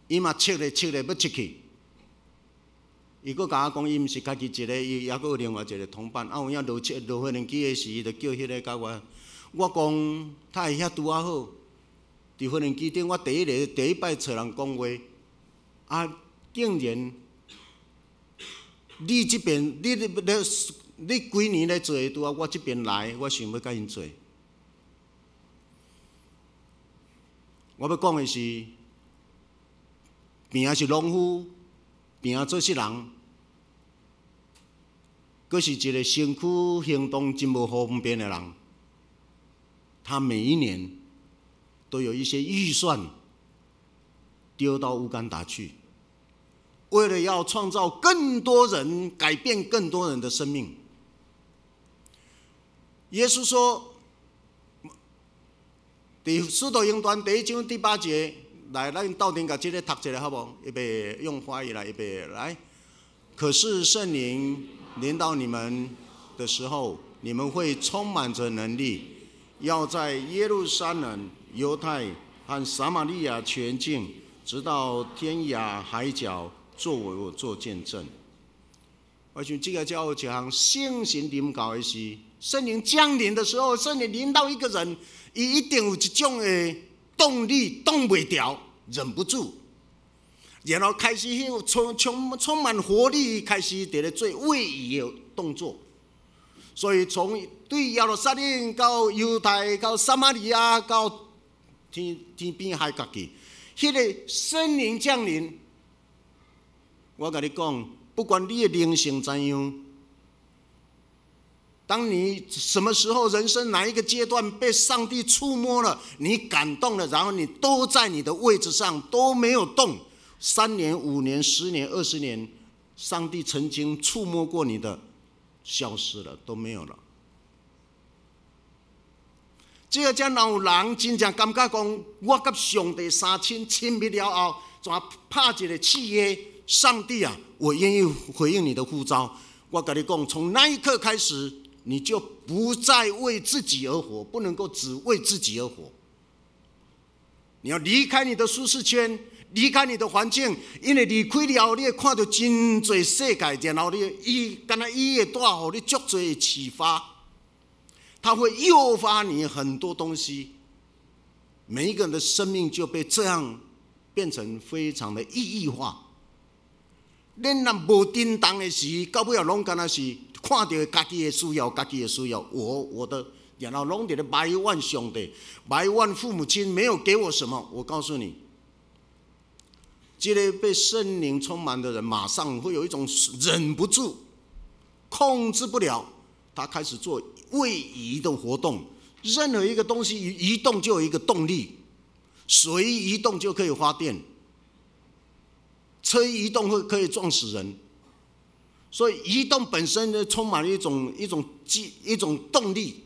伊嘛切咧切咧欲出去。伊閣共我講，伊毋是家己一個，伊猶閣有另外一個同伴。啊，有影落車落飛輪機的時，伊就叫彼个共我。我講，他會遐拄仔好，佇飛輪機頂，我第一个第一擺揣人講話，啊，竟然你這邊你你你幾年咧做的拄仔，我這邊來，我想欲共𪜶做。我欲講的是，平是農夫。平做穡人，閣是一个身軀行動真無方便的人。他每一年都有一些預算丟到烏干達去，為了要創造更多人，改變更多人的生命。耶穌說：佇使徒行傳第一章第八節。來，咱鬥陣共這个讀一下好無？預備用華語來，預備來。可是聖靈臨到你們的時候，你們會充滿著能力，要在耶路撒冷、猶太和撒瑪利亞全境，直到天涯海角，作為我做見證。我想這个叫一項聖神臨到的時，聖靈降臨的時候，聖靈臨到一個人，伊一定有一種的動力，擋袂牢，忍不住，然後開始充充充滿活力，開始佇咧做位移的動作。所以從對耶路撒冷到猶太到撒瑪利亞到天天邊海角去，彼个聖靈降臨，我共你講，不管你的靈性怎樣，當你什麼時候人生哪一個階段被上帝觸摸了，你感動了，然後你都在你的位置上都沒有動，3年、5年、10年、20年，上帝曾經觸摸過你的，消失了，都沒有了。這个才若有人真正感覺講，我佮上帝相親親密了後，怎拍一个契約？上帝啊，我願意回應你的呼召。我共你講，從那一刻開始，你就不再為自己而活，不能夠只為自己而活。你要離開你的舒適圈，離開你的環境，因為離開了後，你會看著真濟世界，然後你伊敢若伊會帶予你足濟的啟發，他會誘發你很多東西。每一個人的生命就被這樣變成非常的意義化。恁若無叮當的時，到尾仔攏敢若是看著家己的需要，家己的需要，我我的，然後攏佇咧埋怨上帝，埋怨父母親沒有給我什麼。我告訴你，這个被聖靈充滿的人，馬上會有一種忍不住、控制不了，他開始做位移的活動。任何一個東西移動就有一個動力，水移動就可以發電。車移動會可以撞死人，所以移動本身就充滿了一種一種一種動力。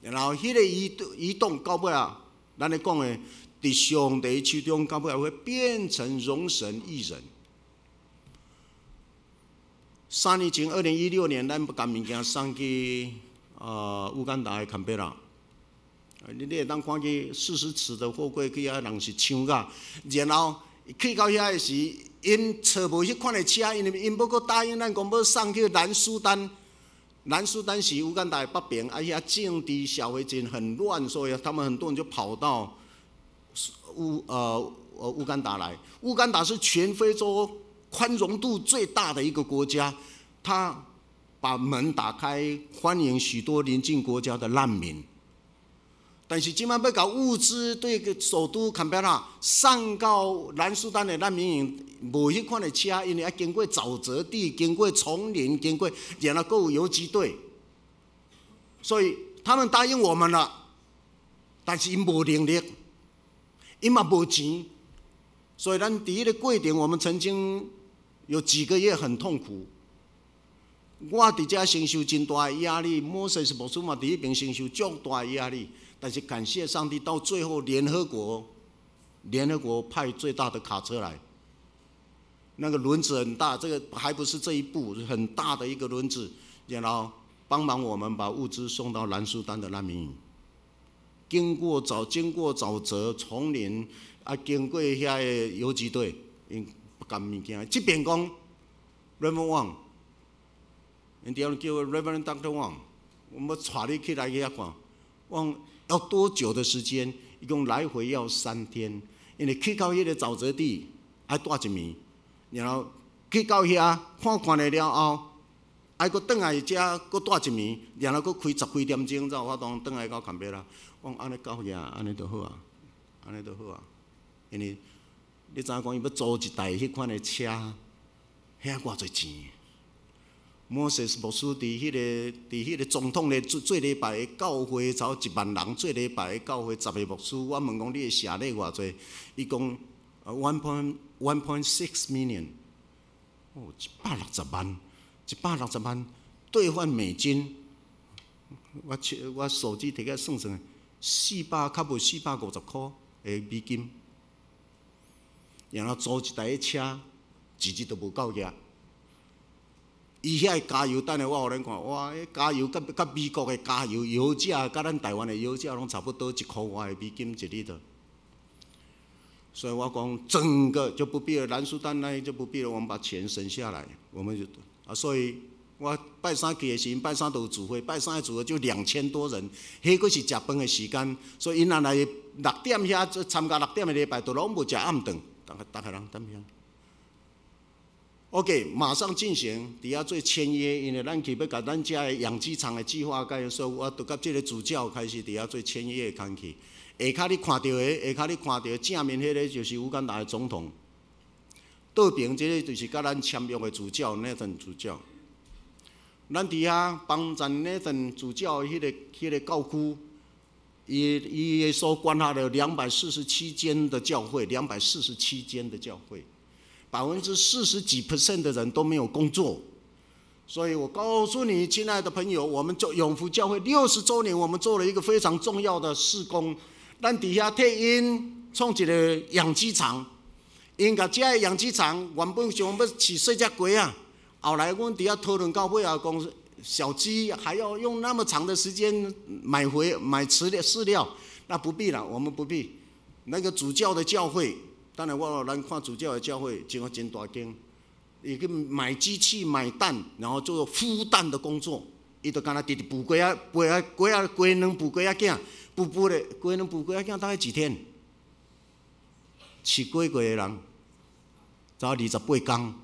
然後彼个移移動到尾仔，咱咧講的，佇上帝手中到尾仔會變成榮神益人。3年前，2016年，咱共物件送去烏干達的坎貝拉。你會當看見40尺的貨櫃去遐，人是搶甲，然後去到遐的時，𪜶揣無彼款的車，因為𪜶欲閣答應咱講欲送去南蘇丹，南蘇丹是烏干達的北邊，啊遐政治社會真很亂，所以他們很多人就跑到烏干達來。烏干達是全非洲寬容度最大的一個國家，他把門打開，歡迎許多鄰近國家的難民。但是這擺欲共物資對個首都坎培拉送到南蘇丹的難民營，無彼款的車，因為愛經過沼澤地、經過叢林、經過，然後閣有游擊隊，所以他們答應我們了，但是𪜶無能力，𪜶嘛無錢，所以咱佇彼個過程，我們曾經有幾個月很痛苦。我佇遮承受真大的壓力，摩西是牧師嘛，佇彼邊承受足大的壓力。但是感謝上帝，到最後聯合國派最大的卡車來，那個輪子很大，這個還不是這一部，很大的一個輪子，然後幫忙我們把物資送到南蘇丹的難民營。經過沼澤叢林，啊，經過遐个游擊隊，𪜶共物件。這邊講，Reverend Wang，𪜶佇遐叫 Reverend Doctor Wang，我們帶你去來遐看，講要多久的時間？一共來回要3天，因為去到彼个沼澤地愛蹛一暝，然後去到遐看看了了後，愛閣轉來遮閣蹛一暝，然後閣開十幾點鐘才有法度轉來到坎培拉。我講按呢到遐，按呢就好啊，按呢就好啊。因為你知影講伊欲租一台彼款的車，遐偌濟錢？摩西牧師佇彼個總統咧做禮拜的教會，差1萬人做禮拜的教會，10個牧師，我問講你的謝禮偌濟？伊講 1.6 million，哦，160萬，160萬兌換美金，我手機摕起來算算，四百較無450箍的美金，然後租一台車，一日都無夠額。伊遐的加油，等下我予恁看，哇！彼加油佮佮美國的加油油價，佮咱台灣的油價攏差不多一箍外的美金一里頭。所以我講整個就不必了，南蘇丹那就不必了，我們把錢省下來，我們就啊，所以我拜三去的時陣，拜三都有聚會，拜三的聚會就2000多人，彼個是食飯的時間，所以𪜶若來六點遐參加六點的禮拜，都攏無食暗頓，逐個逐個人踮遐。OK，馬上進行，佇遐做簽約，因為咱去欲共咱遮的養雞場的計劃改，所以我就佮這個主教開始佇遐做簽約的工課。下跤你看著的正面彼個就是烏干達的總統，倒爿這個就是佮咱簽約的主教那陣主教。咱佇遐幫贊那陣主教彼個教區，伊伊所管轄的247間的教會，兩百四十七間的教會。40幾% 的人都沒有工作，所以我告訴你，親愛的朋友，我們做永福教會60週年，我們做了一個非常重要的事工。咱佇遐替𪜶創一個養雞場，𪜶共這個養雞場原本想欲飼細隻雞仔，後來阮佇遐討論到尾後，講小雞還要用那麼長的時間買回買飼料飼料，那不必了，我們不必。那個主教的教會。當然，我咱看主教的教會，真真大間，伊去買機器買蛋，然後做孵蛋的工作。伊就敢若直直孵雞仔，孵仔雞仔雞卵孵雞仔囝，孵孵咧雞卵孵雞仔囝大概幾天？飼雞過的人，才28工。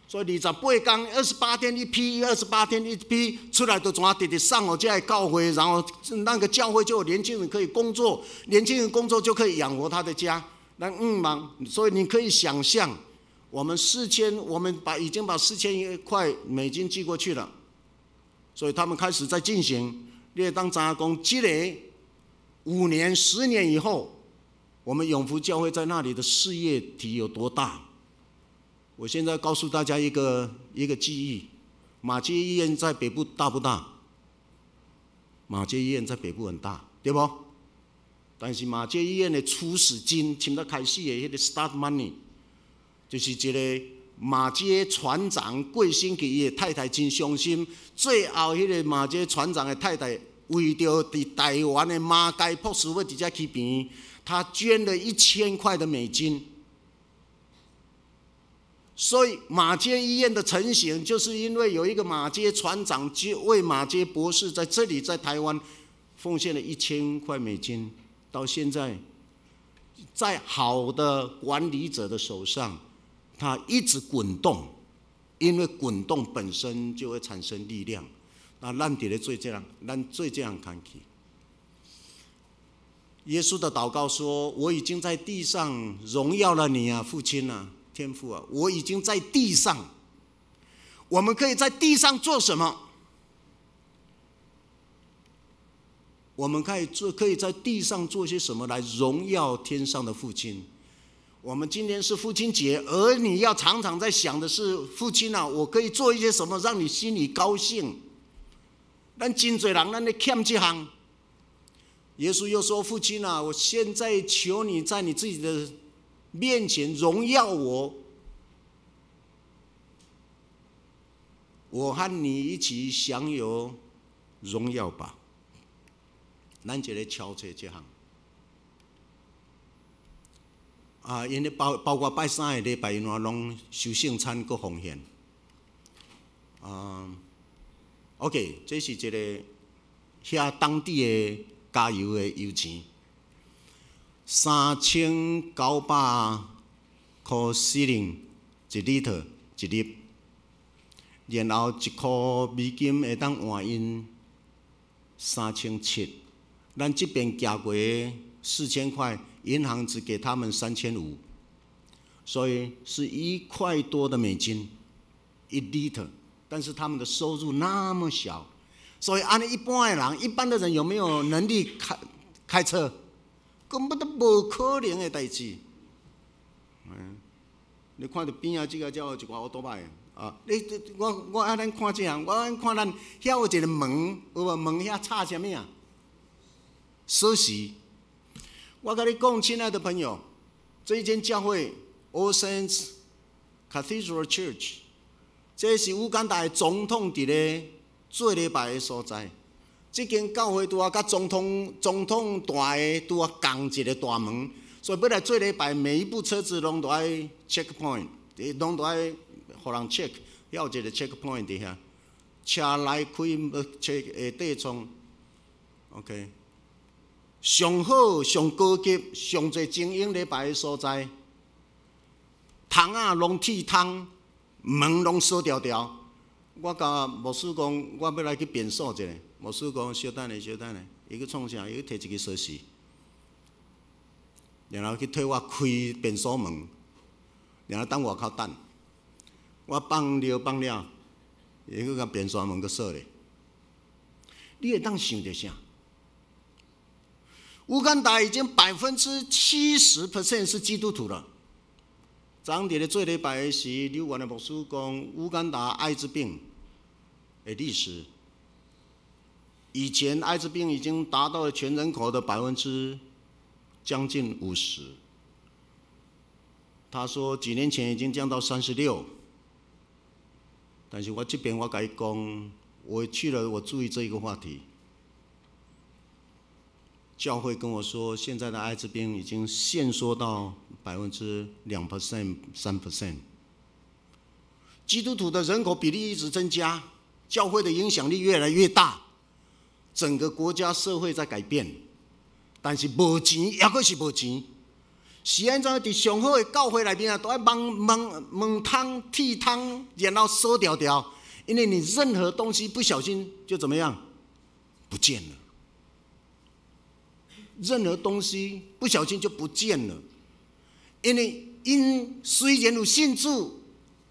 所以二十八工，二十八天一批，二十八天一批出來，就怎啊直直送予這个教會，然後那個教會就有年輕人可以工作，年輕人工作就可以養活他的家。那嗯忙，所以你可以想象，我們四千，我們把已經把4000塊美金寄過去了，所以他們開始在進行。你會當知影講，這個5年、10年以後，我們永福教會在那裡的事業體有多大？我現在告訴大家一個記憶：馬偕醫院在北部大不大？馬偕醫院在北部很大，對不？但是馬偕醫院的初始金，從頭開始的彼個 start money，就是一個馬偕船長過身去，伊的太太真傷心。最後，彼個馬偕船長的太太為著佇台灣的馬偕博士欲佇遮起病院，他捐了1000塊的美金。所以馬偕醫院的成型，就是因為有一個馬偕船長就為馬偕博士在這裡在台灣奉獻了1000塊美金，到現在，在好的管理者的手上，它一直滾動，因為滾動本身就會產生力量。那咱佇咧做這樣，咱做這樣工課。耶穌的禱告說：“我已經在地上榮耀了你啊，父親啊，天父啊，我已經在地上。我們可以在地上做什麼？我們可以做，可以在地上做些什麼來榮耀天上的父親？我們今天是父親節，而你要常常在想的是，父親啊，我可以做一些什麼讓你心裡高興？咱真濟人，咱咧欠這項。耶穌又說：“父親啊，我現在求你在你自己的面前榮耀我，我和你一起享有榮耀吧。”咱就咧敲這這項啊，𪜶咧包括拜三個禮拜，𪜶攏守聖餐閣奉獻。啊，OK，這是一個遐當地的加油的油錢，3900塊四零一 litre 一日，然後1塊美金會當換𪜶3700。咱這邊行過4000塊，銀行只給他們3500，所以是1塊多的美金一 litre，但是他們的收入那麼小，所以按呢一般的人，一般的人有沒有能力開車？根本都無可能的代誌。嗯，你看著邊仔這個才有一寡歐多擺啊！你我按咱看這項，我按看咱遐有一個門，有無門遐插啥物啊？鎖匙。我共你講，親愛的朋友，這一間教會 All Saints Cathedral Church，這是烏干達的總統佇咧做禮拜的所在。這間教會拄仔佮總統大的拄仔仝一個大門，所以欲來做禮拜，每一部車子攏都愛 check point，攏都愛予人 check，遐有一個 check point 佇遐，車來開 check 下底創，OK。上好、上高級、上濟精英禮拜的所在，窗仔攏鐵窗，門攏鎖牢牢。我共牧師講，我欲來去變鎖一下。牧師講，稍等下，稍等下，伊去創啥？伊去提一支鎖匙，然後去替我開變鎖門，然後等外口等。我放尿放了，伊閣共變鎖門閣鎖咧。你會當想著啥？烏干達已經70% 是基督徒了。昨昏佇咧做禮拜的時，柳元的牧師講，烏干達艾滋病的歷史，以前艾滋病已經達到了全人口的將近50%。他說幾年前已經降到36。但是我這邊我共伊講，我去了，我注意這一個話題。教會跟我說，現在的艾滋病已經限縮到2%、3%。基督徒的人口比例一直增加，教會的影響力越來越大，整個國家社會在改變，但是無錢，猶閣是無錢。是按怎？佇上好的教會內面啊，都愛門窗、鐵窗，然後鎖牢牢，因為你任何東西不小心就怎麼樣，不見了。任何東西不小心就不見了，因為𪜶雖然有信主，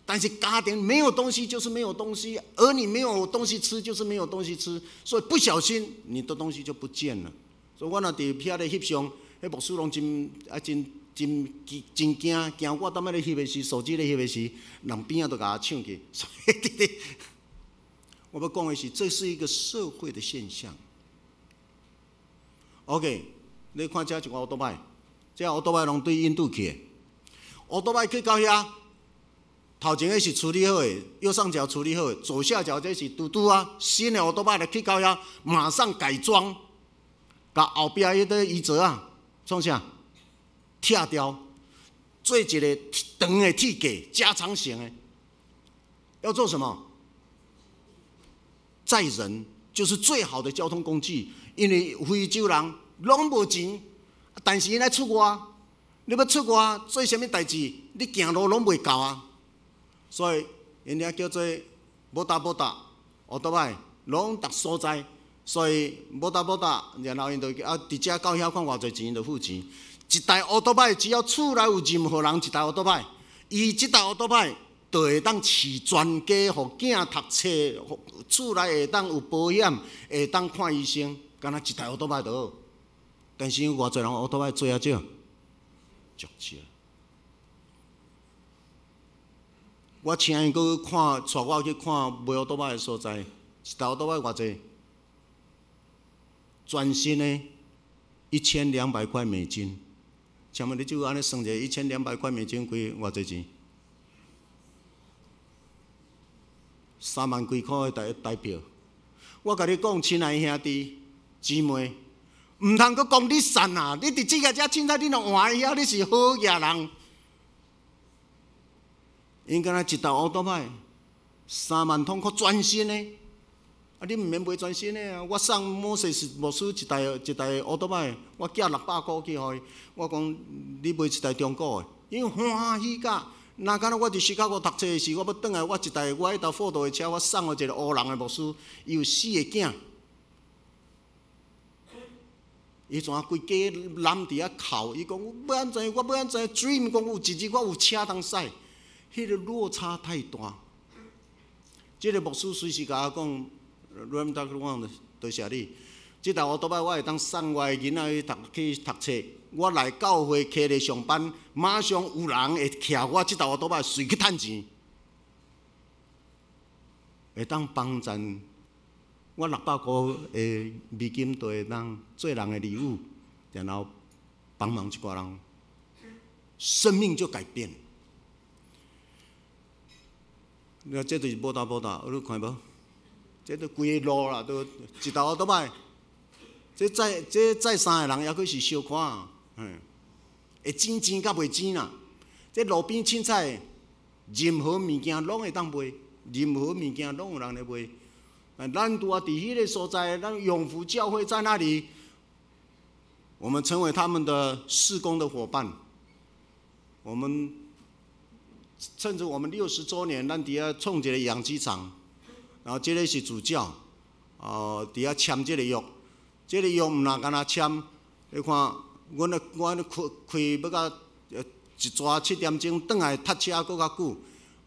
但是家庭沒有東西就是沒有東西，而你沒有東西吃就是沒有東西吃，所以不小心你的東西就不見了。所以我若佇遐咧翕相，彼牧師攏真啊真真真驚，驚我當欲咧翕的時，手機咧翕的時，人邊仔都共我搶去。所以，我欲講的是，這是一個社會的現象。OK。你看這一個歐多擺，這歐多擺攏對印度去的。歐多擺去到遐，頭前的是處理好的，右上角處理好的，左下角這是拄拄仔新的歐多擺來去到遐，馬上改裝，共後壁彼個椅座啊，創啥？拆掉。做一个長的鐵架，加長型的，要做什麼？載人就是最好的交通工具，因為非洲人攏無錢，但是𪜶愛出外，你欲出外做啥物代誌？你行路攏袂夠啊，所以𪜶遐叫做摩搭摩搭，歐多擺攏逐所在，所以摩搭摩搭，然後𪜶就啊，佇遮到遐看偌濟錢就付錢。一台歐多擺只要厝內有任何人一台歐多擺，伊這台歐多擺就會當飼全家，予囝讀冊，厝內會當有保險，會當看醫生，敢若一台歐多擺就好。但是有偌濟人歐多擺做遐少，足少。我請𪜶閣去看，帶我去看賣歐多擺的所在，一台歐多擺偌濟？全新的，1200塊美金。請問你就按呢算者，1200塊美金幾偌濟錢？3萬幾箍的台台票。我共你講，親愛兄弟姊妹，毋通閣講你散啊！你佇這個遮凊彩，你若換會曉，你是好額人。𪜶敢若一台歐多擺，3萬通箍全新的，啊！你毋免買全新的啊！我送摩西牧師一台一台歐多擺，我寄600箍去予伊。我講你買一台中古的，𪜶歡喜甲。若敢若我佇芝加哥讀冊的時，我欲轉來，我一台我彼台福特的車，我送予一個烏人的牧師，伊有四个囝，伊怎規家攬佇遐哭，伊講我欲按怎，我欲按怎，dream 講有一日我有車通駛，彼個落差太大。這個牧師隨時共我講，阮逐個多謝你。這台歐多擺我會當送我的囡仔去讀去讀冊。我來教會騎咧上班，馬上有人會騎我這台歐多擺隨去趁錢，會當幫贊我600箍的美金，就會當做人的禮物，然後幫忙一寡人，生命就改變。你這就是摩搭摩搭，你看無？這都規個路啦，都一台歐多擺。這載這載三个人，猶閣是小可，會錢錢佮袂錢啦。這路邊凊彩，任何物件攏會當賣，任何物件攏有人咧賣。咱拄仔佇彼个所在，咱永福教會在那裡，我們成為他們的事工的夥伴。我們趁著我們60週年，咱佇遐創一個養雞場，然後這个是主教，哦，佇遐簽這个約。這個約毋若干焦簽，你看，阮咧我咧開開欲到一逝7點鐘轉來塞車閣較久，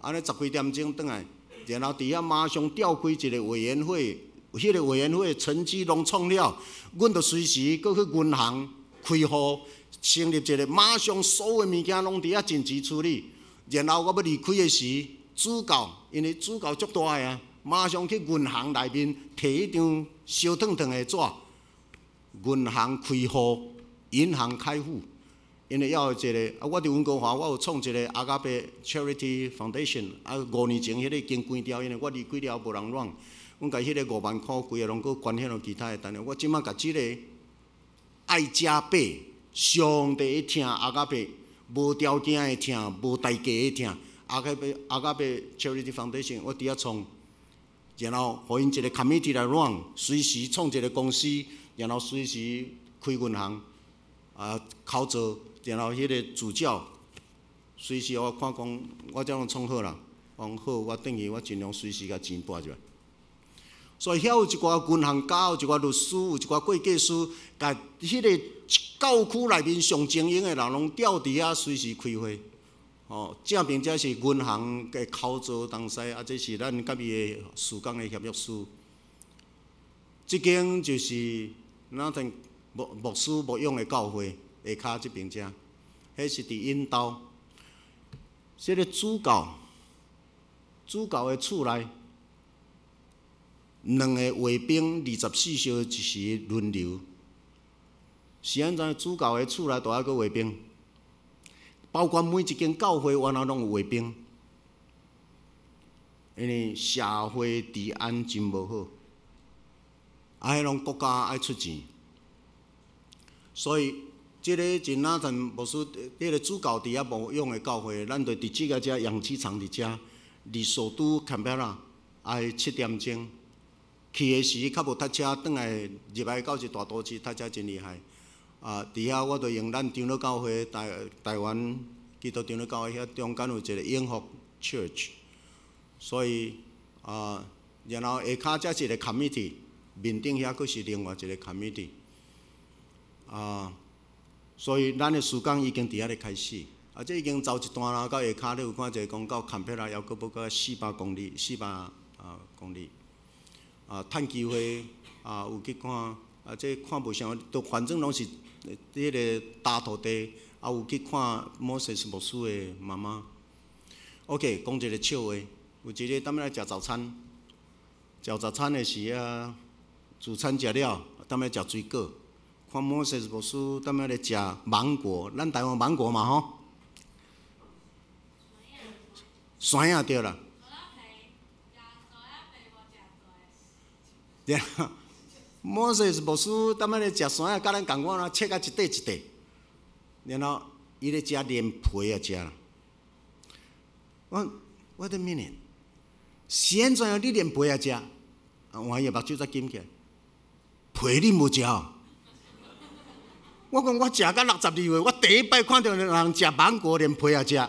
按呢十幾點鐘轉來，然後佇遐馬上召開一個委員會，彼個委員會成績攏創了，阮就隨時閣去銀行開戶，成立一個，馬上所有物件攏佇遐緊急處理。然後我欲離開的時，主教因為主教足大个啊，馬上去銀行內面提一張燒燙燙的紙。銀行開戶，銀行開戶，因為要有一個啊，我佇溫哥華，我有創一個阿加伯 Charity Foundation，啊，5年前彼個已經關掉，因為我離開了無人管，阮共彼個5萬箍規个攏閣捐獻予其他的。但是我這馬共這個愛加伯，上帝的疼阿加伯，無條件的疼，無代價的疼，阿加伯阿加伯 Charity Foundation，我佇遐創，然後予𪜶一個 committee 來 run，隨時創一個公司。然後隨時開銀行，啊，口座，然後彼個主教隨時我看講，我這攏創好啦，講好，我轉去我盡量隨時共錢撥入來。所以遐有一寡銀行家，有一寡律師，有一寡會計師，共彼個教區內面上精英的人攏調佇遐隨時開會。哦，正邊這是銀行的口座東西，啊，這是咱佮伊的事工的協約書。這間就是。那陣牧牧師牧養的教會下跤這邊遮，彼是佇𪜶兜。這个主教，主教的厝內，兩個衛兵24小時輪流。是按怎？主教的厝內都愛閣衛兵，包括每一間教會原來攏有衛兵，因為社會治安真無好。啊，彼攏國家愛出錢，所以這个是那陣牧師，彼个主教佇遐牧養的教會，咱就佇這个遮養雞場佇遮，離首都坎培拉愛7點鐘。去的時較無塞車，轉來入來到一大都市塞車真厲害。啊，佇遐我就用咱長老教會台灣基督長老教會遐中間有一個永福 Church，所以啊，然後下跤才一個 committee，面頂遐閣是另外一個 committee。啊，所以咱的事工已經佇遐咧開始，啊，這已經走一段啦，到下跤你有看一個講到坎培拉，猶閣無過400公里，400啊公里。啊，趁機會啊，有去看，啊，這看無啥，都反正攏是彼个焦土地，啊，有去看摩西牧師的媽媽。OK，講一个笑話，有一日踮咧食早餐，食早餐的時啊，主餐食了，踮咧食水果，看摩西牧師踮咧食芒果，咱台灣芒果嘛吼，酸仔對啦。對，摩西牧師踮咧食酸仔，佮咱仝款啊，切甲一塊一塊，然後伊咧食連皮也食。我 Wait a minute，是按怎樣？你連皮也食？啊，換伊目睭才金起來，皮你無食哦？我講我食到62歲，我第一擺看著人食芒果連皮也食。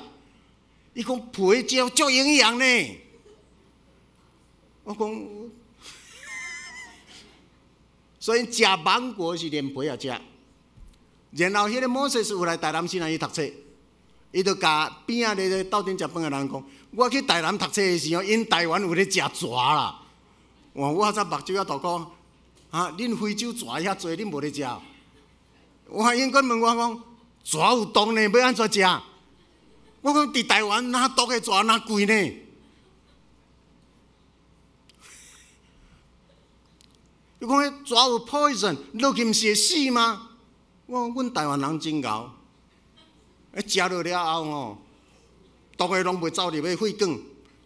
伊講皮食足營養呢。我講。所以食芒果是連皮也食，然後彼个摩西有來台南市內去讀冊，伊就共邊仔咧鬥陣食飯的人講：我去台南讀冊的時候，𪜶台灣有咧食蛇啦。哇！我才目睭仔大講，哈！恁非洲蛇遐濟，恁無咧食？我𪜶閣問我講，蛇有毒呢，欲按怎食？我講佇台灣哪毒的蛇哪貴呢？伊講彼蛇有 poison，落去毋是會死嗎？我講阮台灣人真𠢕，彼食落了後吼，毒的攏袂走入去血管，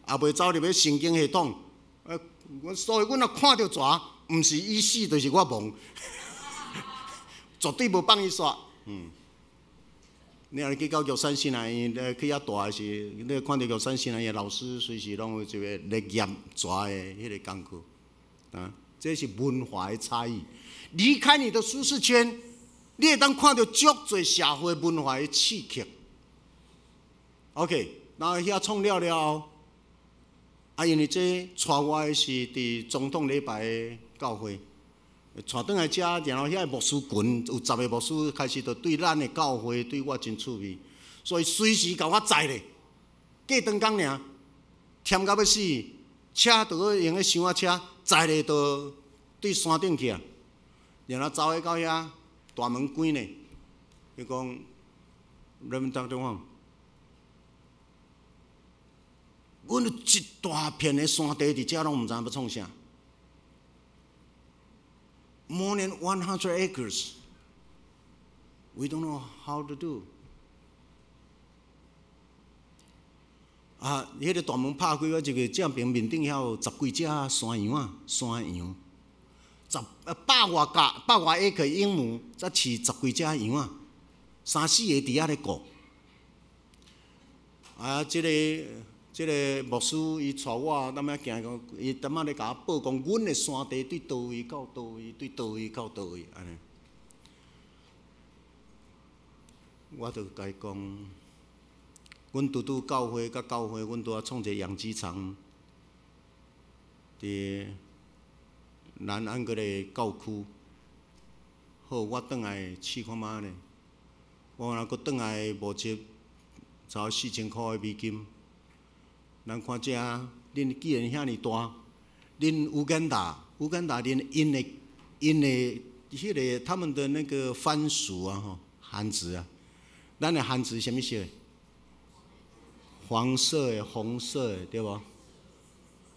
也袂走入去神經系統。所以阮若看著蛇，毋是伊死，就是我亡，絕對無放伊煞。你若去到玉山神學院，你去遐蹛的時，你看著玉山神學院老師隨時攏有一个咧驗蛇的彼个工具，啊。這是文化的差異。離開你的舒適圈，你會當看著足濟社會文化的刺激。OK，然後遐創了了後，啊，因為這帶我的是佇總統禮拜的教會，帶轉來遮，然後遐牧師群有10個牧師開始就對咱的教會對我真趣味，所以隨時共我載咧。過長工爾，忝到欲死，車就閣用彼箱仔車載咧，就對山頂去啊。然後走去到遐，大門關咧，伊講，Reverend Doctor Wang，阮有一大片的山地佇遮，攏毋知影欲創啥。More than 100 acres, we don't know how to do. 啊！彼个大門拍開，我一個正邊面頂遐有十幾隻山羊仔，山羊，十百外甲百外 acre 英畝，才飼十幾隻羊仔，三四個佇遐咧顧。啊！這個牧師伊帶我踮遐行講，伊踮仔咧共我報講，阮的山地對佗位到佗位，對佗位到佗位，按呢。我就共伊講。阮拄拄教會佮教會，阮拄仔創一個養雞場，佇南安閣個教區。好，我轉來試看覓咧。我若閣轉來募集，差不多4000箍的美金。咱看遮，恁既然遐爾大，恁烏干達，烏干達恁𪜶的𪜶的彼个他們的那個番薯啊吼，番薯啊，咱的番薯啥物色？黃色的、紅色的，對無？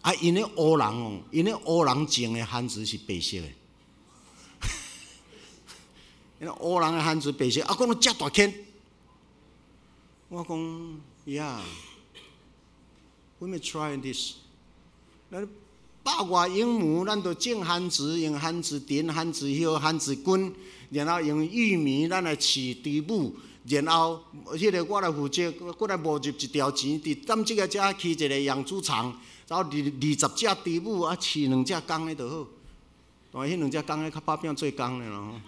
啊，𪜶的烏人哦，𪜶的烏人種的番薯是白色的。𪜶烏人的番薯白色，啊，講到遮大間。我講，Yeah，we may try this。咱百百外英亩，咱就種番薯，用番薯藤、番薯葉、番薯根，然後用玉米，咱來飼豬母，然後彼个我來負責，閣來募集一條錢，佇咱這个遮起一個養豬場，然後20隻豬母啊，飼兩隻公的就好。但彼兩隻公的較拍拚做工的啦吼。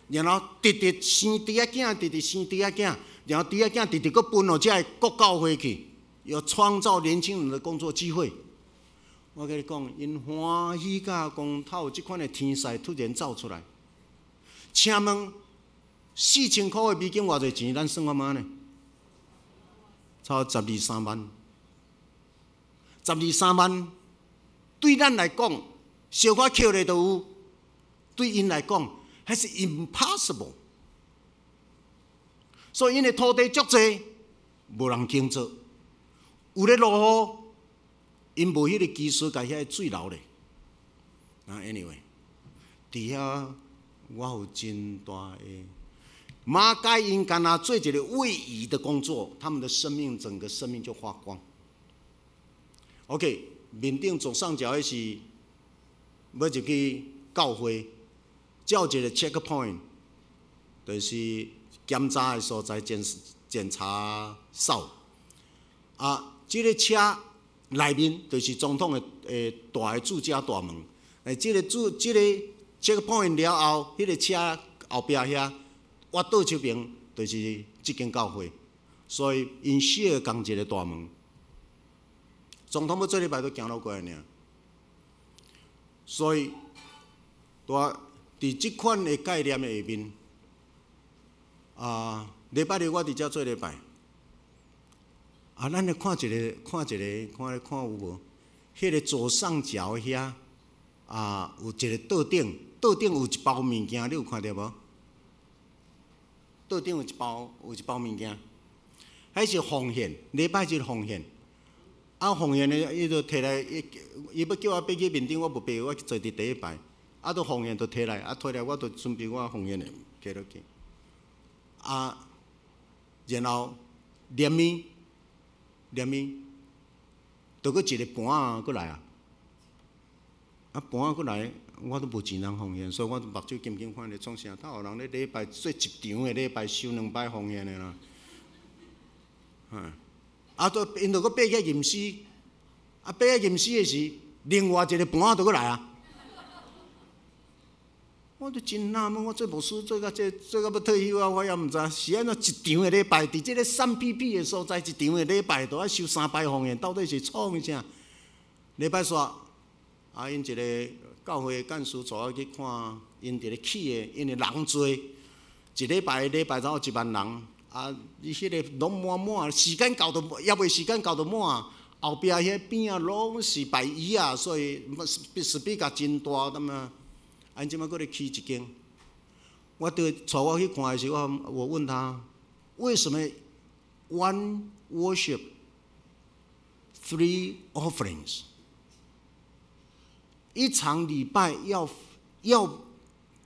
然後直直生豬仔囝，直直生豬仔囝，然後豬仔囝直直閣分予這个國教會去，要創造年輕人的工作機會。我共你講，𪜶歡喜甲講，透有這款的天才突然走出來。請問4000箍的美金偌濟錢？咱算看覓呢？差不多十二三萬，十二三萬對咱來講，小可抾咧就有；對𪜶來講，彼是 impossible。所以𪜶的土地足濟，無人耕作，有咧落雨，𪜶無彼个技術共遐个水留咧。啊，anyway，佇遐我有真大的馬該𪜶干焦做一個餵魚的工作，他們的生命整個生命就發光。OK，面頂左上角彼是欲入去教會，有一個 check point，就是檢查的所在，檢查哨。啊，這个車內面就是總統的大的住家大門。這个住這个 check point 了後，彼个車後壁遐，我倒手邊就是這間教會，所以𪜶 share 仝一个大門。總統欲做禮拜都行路過來爾。所以，佇佇這款的概念下面，啊，禮拜日我佇遮做禮拜，啊，咱來看一个，看一个，看看有無？彼个左上角遐，啊，有一个桌頂，桌頂有一包物件，你有看著無？桌頂有一包物件，彼是奉獻，禮拜日奉獻。啊，奉獻的，伊就提來，伊欲叫我爬去面頂，我無爬，我坐佇第一排。啊，都奉獻就提來，啊，提來我就準備我奉獻的，摕落去。啊，然後連物，連物，就閣一個盤仔閣來啊！啊，盤仔閣來，我都無錢通奉獻，所以我目睭金金看咧創啥？透有人咧禮拜做一場的禮拜收兩擺奉獻的啦。嗯，啊，都𪜶就閣爬起吟詩，啊，爬起吟詩的時，另外一个盤仔就閣來啊！我都真納悶，我做牧師做到這做到欲退休啊，我也毋知是按怎一場的禮拜，佇這个山偏僻的所在，一場的禮拜都愛收三擺奉獻，到底是創啥？禮拜煞，啊，𪜶一个教會幹事帶我去看，𪜶佇咧起的，因為人濟，一禮拜禮拜才有1萬人，啊，伊彼个攏滿滿，時間到都猶未時間到都滿，後壁彼邊仔攏是擺椅仔，所以 speaker 真大，咁啊。啊，𪜶這擺閣咧起一間，我對帶我去看的時候，我問他，為什麼 one worship three offerings？一場禮拜要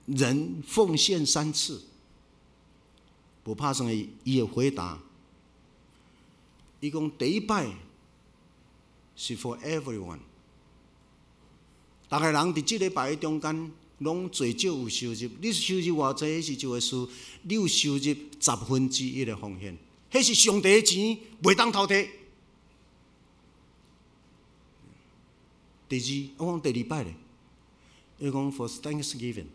人奉獻三次，無拍算的，伊會回答，伊講第一擺是 for everyone，逐个人佇這禮拜中間。攏最少有收入，你收入偌濟，彼是一回事。你有收入1/10的奉獻，彼是上帝的錢，袂當偷提。第二，我講第二擺咧，伊講 for Thanksgiving，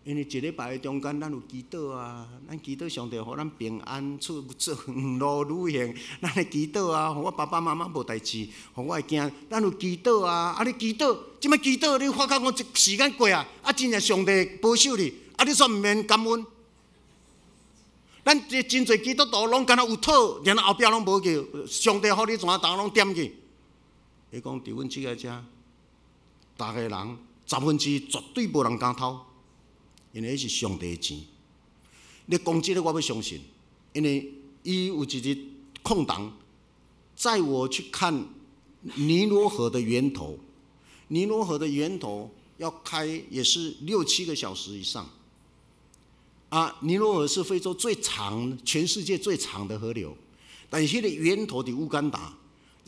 因為一禮拜中間咱有祈禱啊，咱祈禱上帝予咱平安出出遠路旅行，咱會祈禱啊，予我爸爸媽媽無代誌，予我的囝，咱有祈禱啊。啊，你祈禱，這擺祈禱，你發覺講這時間過啊，啊，真正上帝保守你，啊，你煞毋免感恩。咱這真濟基督徒攏敢若有討，然後後壁攏無去，上帝予你怎啊，逐个攏點去。伊講佇阮這个遮，逐个人1/10絕對無人敢偷。因為彼是上帝的錢，你講這个我欲相信，因為伊有一日空檔，載我去看尼羅河的源頭，尼羅河的源頭要開也是六七個小時以上。啊，尼羅河是非洲最長、全世界最長的河流，但是彼个源頭佇烏干達，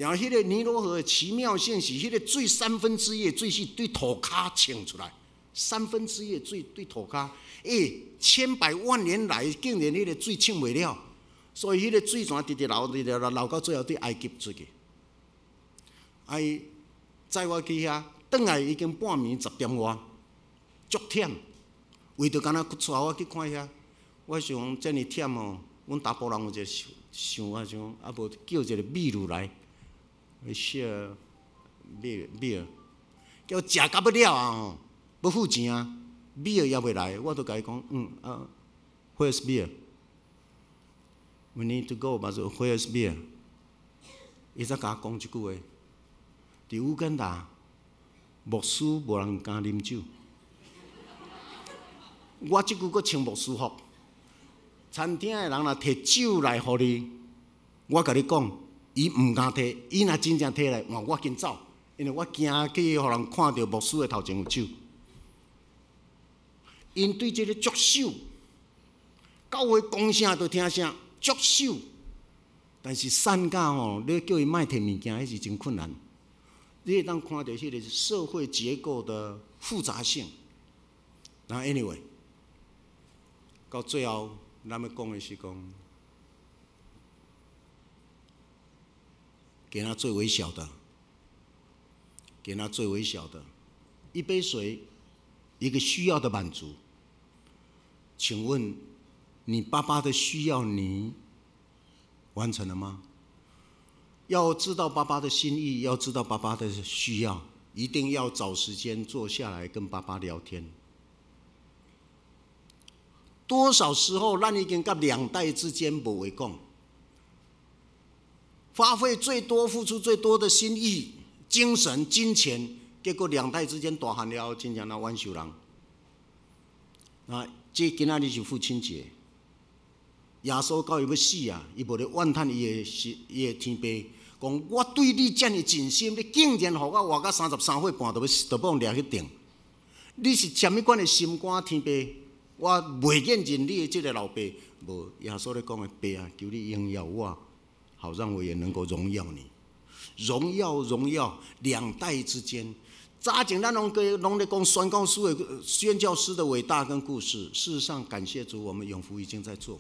然後彼個尼羅河的奇妙性是，彼個水三分之一的水是對塗跤衝出來，三分之一的水對塗跤，欸，千百萬年來竟然彼個水衝袂了，所以彼個水泉直直流，直直流，流到最後對埃及出去。啊，伊載我去遐，轉來已經半暝10點外，足忝，為著敢若帶我去看遐，我想講遮爾忝哦，阮查埔人有一個想想法想，啊無叫一個秘魯來。寫 bill bill，叫食到欲了啊吼，欲付錢啊，bill 猶未來，我都共伊講，嗯啊，Where's bill？We need to go，嘛說 Where's bill？伊才共我講這句話。佇烏干達，牧師無人敢啉酒。我這久閣穿牧師服，餐廳的人若提酒來予你，我共你講。伊毋敢提，伊若真正提來，換我緊走，因為我驚去予人看著牧師的頭前有酒。𪜶對這個足守，教會講啥就聽啥，足守。但是散甲吼，你叫伊莫提物件，彼是真困難。你會當看著彼個社會結構的複雜性。那 anyway，到最後，咱欲講的是講，給那最微小的，給那最微小的，一杯水，一個需要的滿足。請問，你爸爸的需要你完成了嗎？要知道爸爸的心意，要知道爸爸的需要，一定要找時間坐下來跟爸爸聊天。多少時候，咱已經佮兩代之間無話講。花費最多、付出最多的心意、精神、金錢，結果兩代之間大漢了，真正若冤仇人。啊，這今仔日是父親節，耶穌到伊欲死啊，伊無咧怨嘆伊的是伊的天父，講我對你遮爾盡心，你竟然予我活到33歲半，就欲就欲掠去釘。你是啥物款的心肝天父？我袂認認你的這個老爸。無，耶穌咧講的爸啊，求你榮耀我。好讓我也能夠榮耀你，榮耀榮耀兩代之間。早前咱攏攏咧講宣教師的偉大跟故事。事實上，感謝主，我們永福已經在做。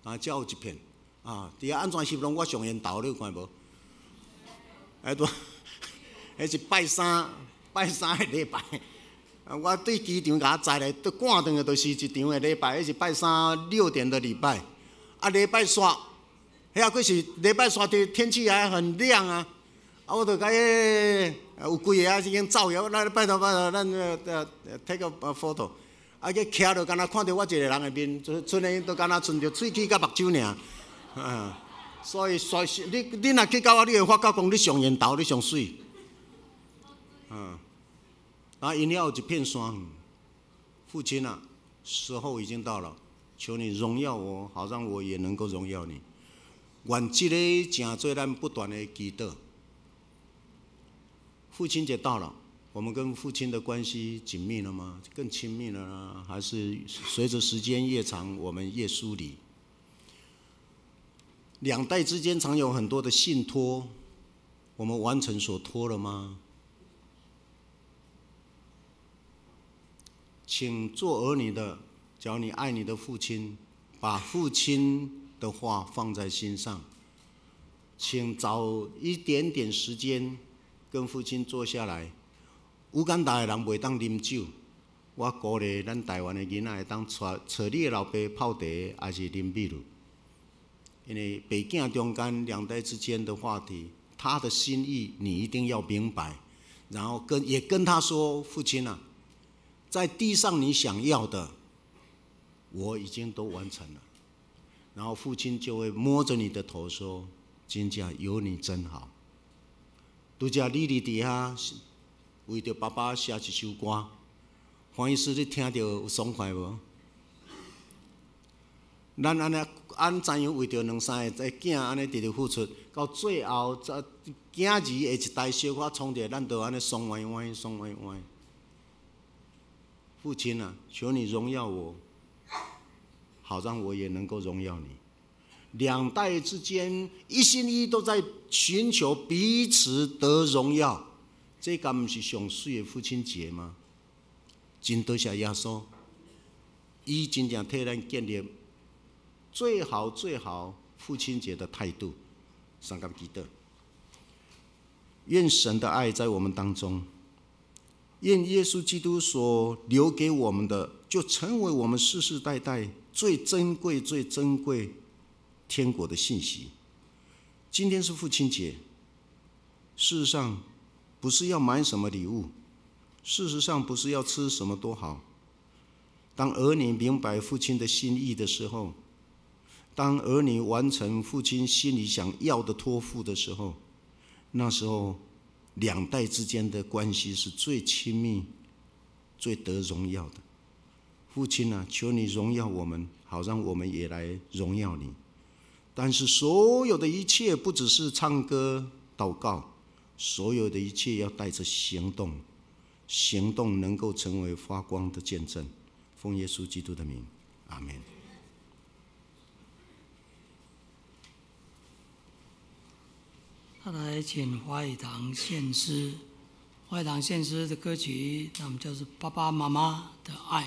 啊，遮有一片啊，佇遐按怎翕攏我上緣投，你有看無？哎，對，彼是拜三拜三的禮拜。啊，我對機場共我載來，都趕轉來，就是一場的禮拜，彼是拜三6點的禮拜。啊，禮拜煞。遐閣是禮拜煞的天氣還很亮啊！啊，我就共彼有幾个啊已經走去，來拜託拜託，咱 take a photo。啊，去徛著，敢若看著我一個人的面，賰呢都敢若賰著喙齒佮目睭爾。啊，所以所以你若去到我，你會發覺講你上緣投，你上媠。啊，啊，𪜶遐有一片山園。父親啊，時候已經到了，求你榮耀我，好讓我也能夠榮耀你。願這个成做咱不斷的祈禱。父親節到了，我們跟父親的關係緊密了嗎？更親密了呢？還是隨着時間越長，我們越疏離？兩代之間常有很多的信託，我們完成所託了嗎？請做兒女的，只要你愛你的父親，把父親的話放在心上，請找一點點時間跟父親坐下來。烏干達的人袂當啉酒，我鼓勵咱台灣的囡仔會當帶揣你的老爸泡茶，抑是啉米露。因為爸囝中間兩代之間的話題，他的心意你一定要明白，然後也跟他說：父親啊，在地上你想要的，我已經都完成了。然後父親就會摸着你的頭說：“真正有你真好。”拄才你佇佇遐為著爸爸寫一首歌，黃醫師你聽著有爽快無？咱按呢按怎樣為著兩三个囝按呢直直付出，到最後，這囝兒會一代小可創著，咱就按呢爽歪歪，爽歪歪。父親啊，求你榮耀我，好讓我也能夠榮耀你。兩代之間一心一意都在尋求彼此得榮耀，這敢毋是上媠的父親節嗎？真多謝耶穌，伊真正替咱建立最好最好父親節的態度。三甲祈禱，願神的愛在我們當中，願耶穌基督所留給我們的，就成為我們世世代代最珍貴、最珍貴天國的信息。今天是父親節，事實上不是要買什麼禮物，事實上不是要吃什麼多好。當兒女明白父親的心意的時候，當兒女完成父親心裡想要的託付的時候，那時候兩代之間的關係是最親密、最得榮耀的。父親啊，求你榮耀我們，好讓我們也來榮耀你。但是所有的一切不只是唱歌、禱告，所有的一切要帶着行動，行動能夠成為發光的見證。奉耶穌基督的名，阿門。
再來請華語堂獻詩，華語堂獻詩的歌曲，那麼就是《爸爸媽媽的愛》。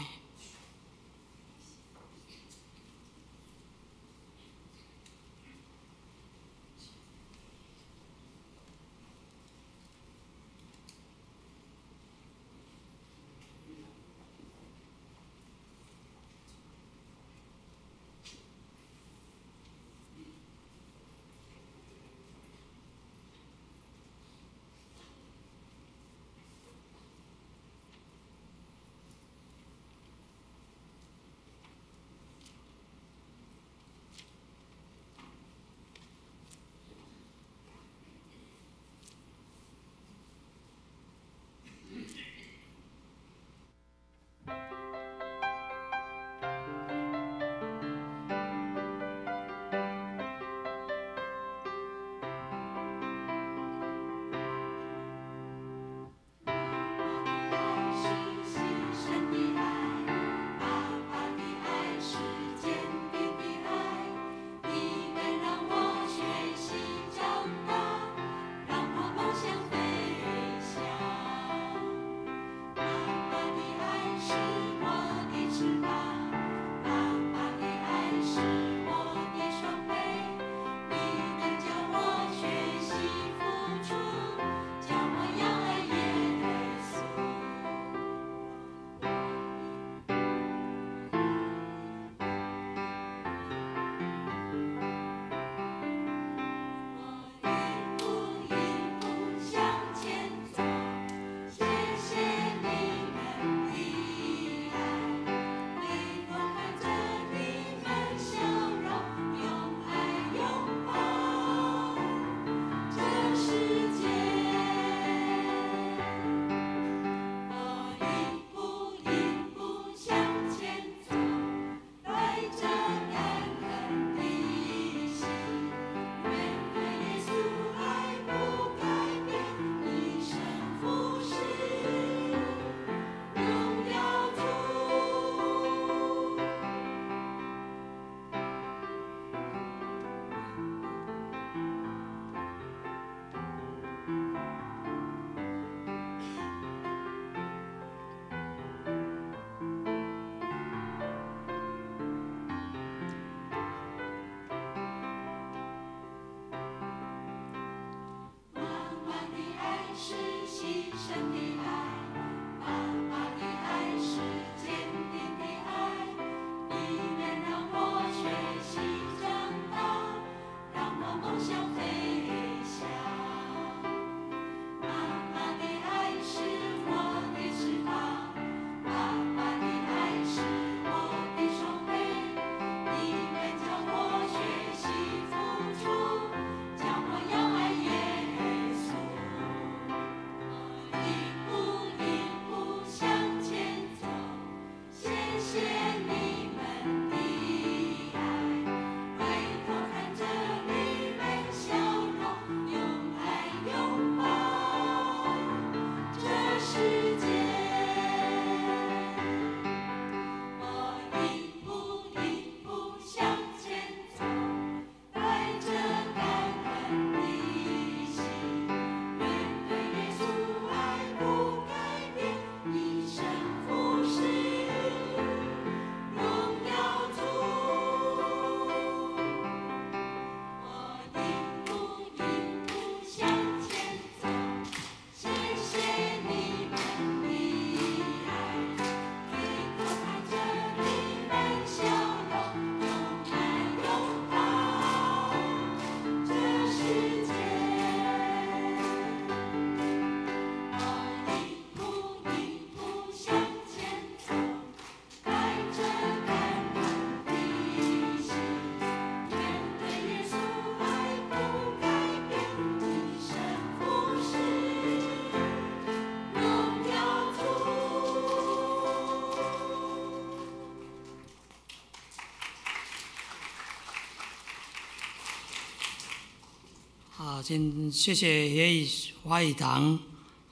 啊，真謝謝粵語華語堂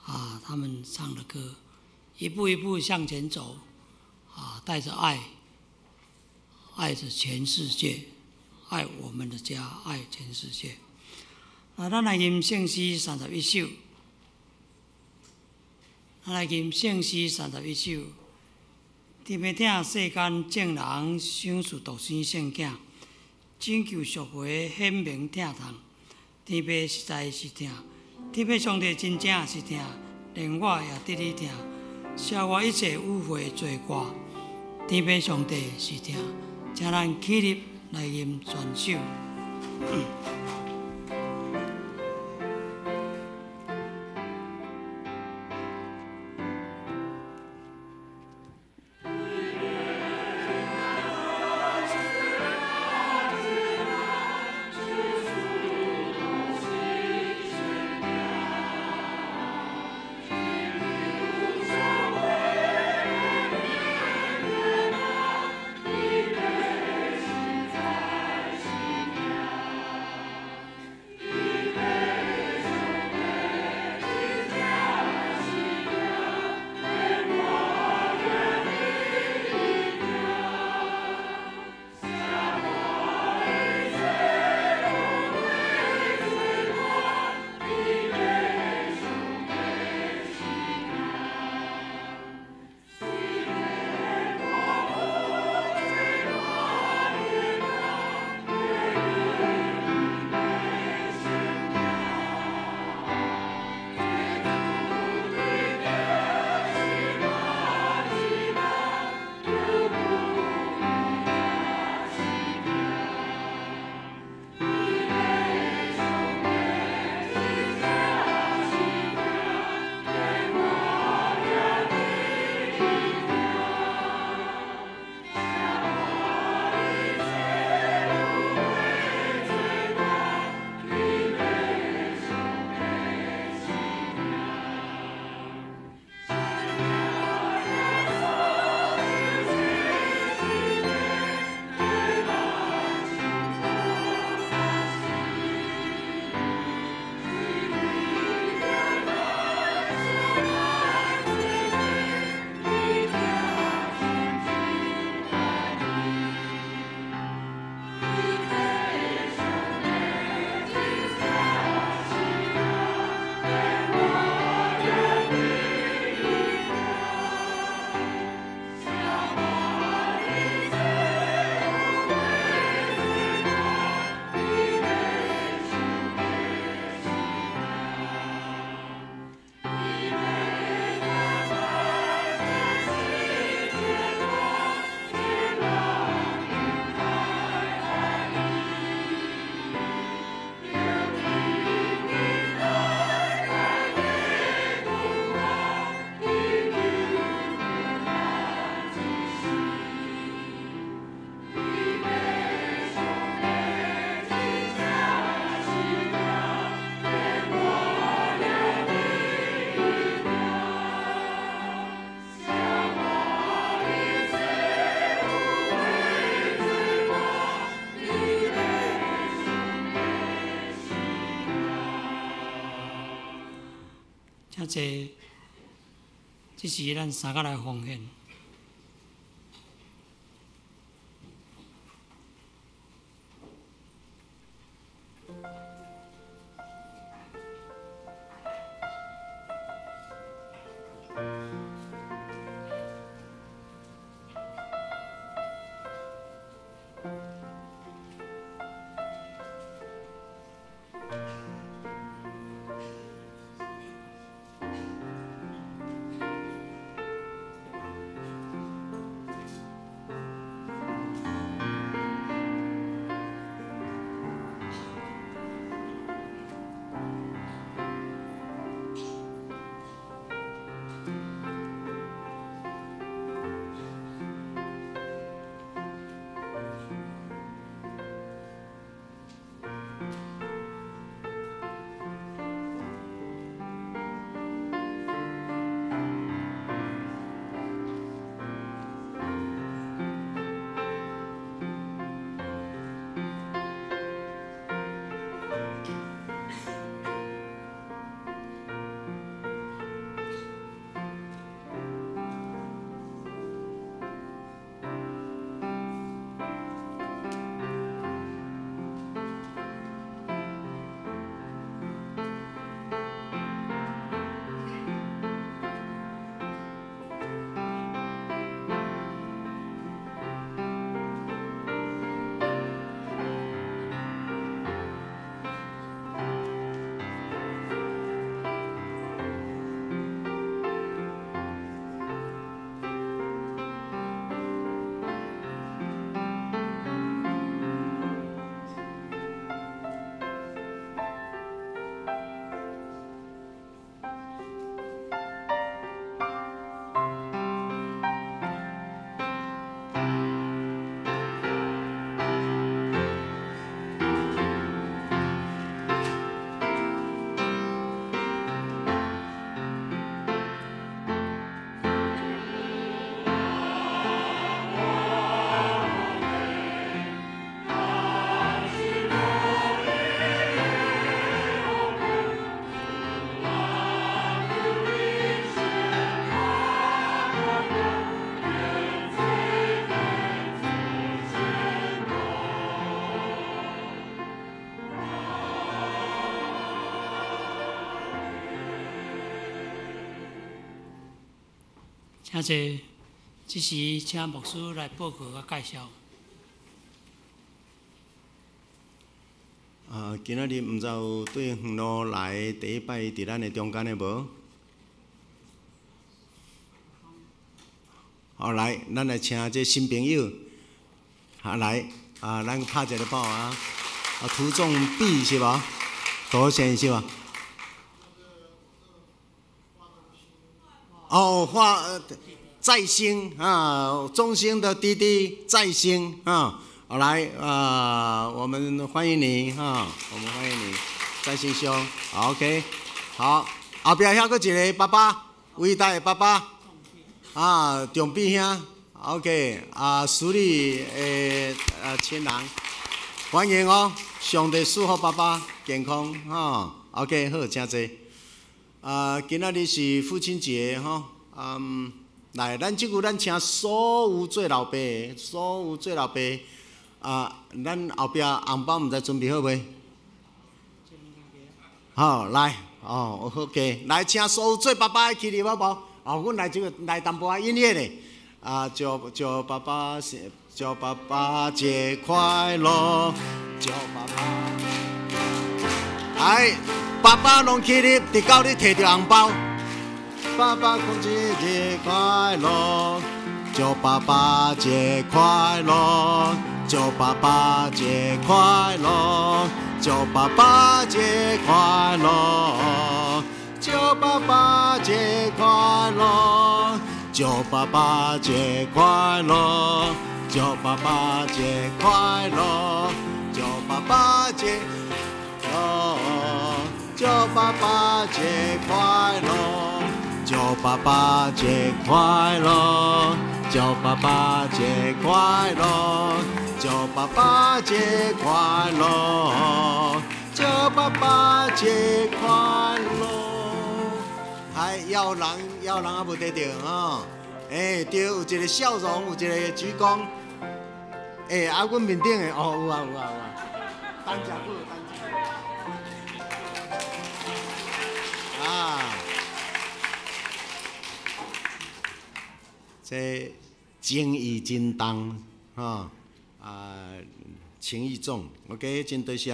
啊，他們唱的歌，一步一步向前走，啊，帶着愛，愛着全世界，愛我們的家，愛全世界。啊，咱來吟聖詩31首，咱來吟聖詩三十一首。天父疼世間眾人，賞賜獨生聖囝，拯救贖回顯明疼痛。天父實在是疼，天父上帝真正是疼，連我也得你疼，赦我一切污穢罪過。天父上帝是疼，請咱起立來吟全首。這這是咱三個來奉獻。兄弟，這時請牧師來報告佮介紹。
啊，今仔日毋知有對遠路來第一擺佇咱的中間的無？好，來，咱來請這新朋友，啊來，啊，咱拍一個鼓啊，啊，涂仲弼是無？涂先是無？哦，華再興啊，中興的弟弟再興啊。好，來啊，我們歡迎你哈，我們歡迎你，再興兄，OK，好，後壁遐閣一個爸爸，偉大的爸爸，啊，仲弼兄，OK，啊，淑麗的啊親人，歡迎哦，上帝賜福爸爸健康哈，OK，好，請坐。啊，今仔日是父親節吼，嗯，來，咱這久咱請所有做老爸的，所有做老爸。啊，咱後壁紅包毋知準備好未？好，來，哦，OK，來請所有做爸爸的起立好無？哦，阮來這個來淡薄仔音樂咧。啊，祝祝爸爸，祝爸爸節快樂，祝爸爸。來，爸爸攏起立，直到你提著紅包。爸爸父親節快樂，祝爸爸節快樂。祝爸爸節快樂，祝爸爸節快樂，祝爸爸節快樂，祝爸爸節快樂，祝爸爸節快樂，祝爸爸節樂，祝爸爸節快樂，祝爸爸節快樂，祝爸爸節快樂。祝爸爸節快樂，祝爸爸節快樂。還要人要人還無得著吼，欸，對，有一個笑容，有一個鞠躬。欸，啊，阮面頂的哦，有啊有啊有啊。等一下，等一下。啊，這情義真重，吼。啊，情義重，OK，真多謝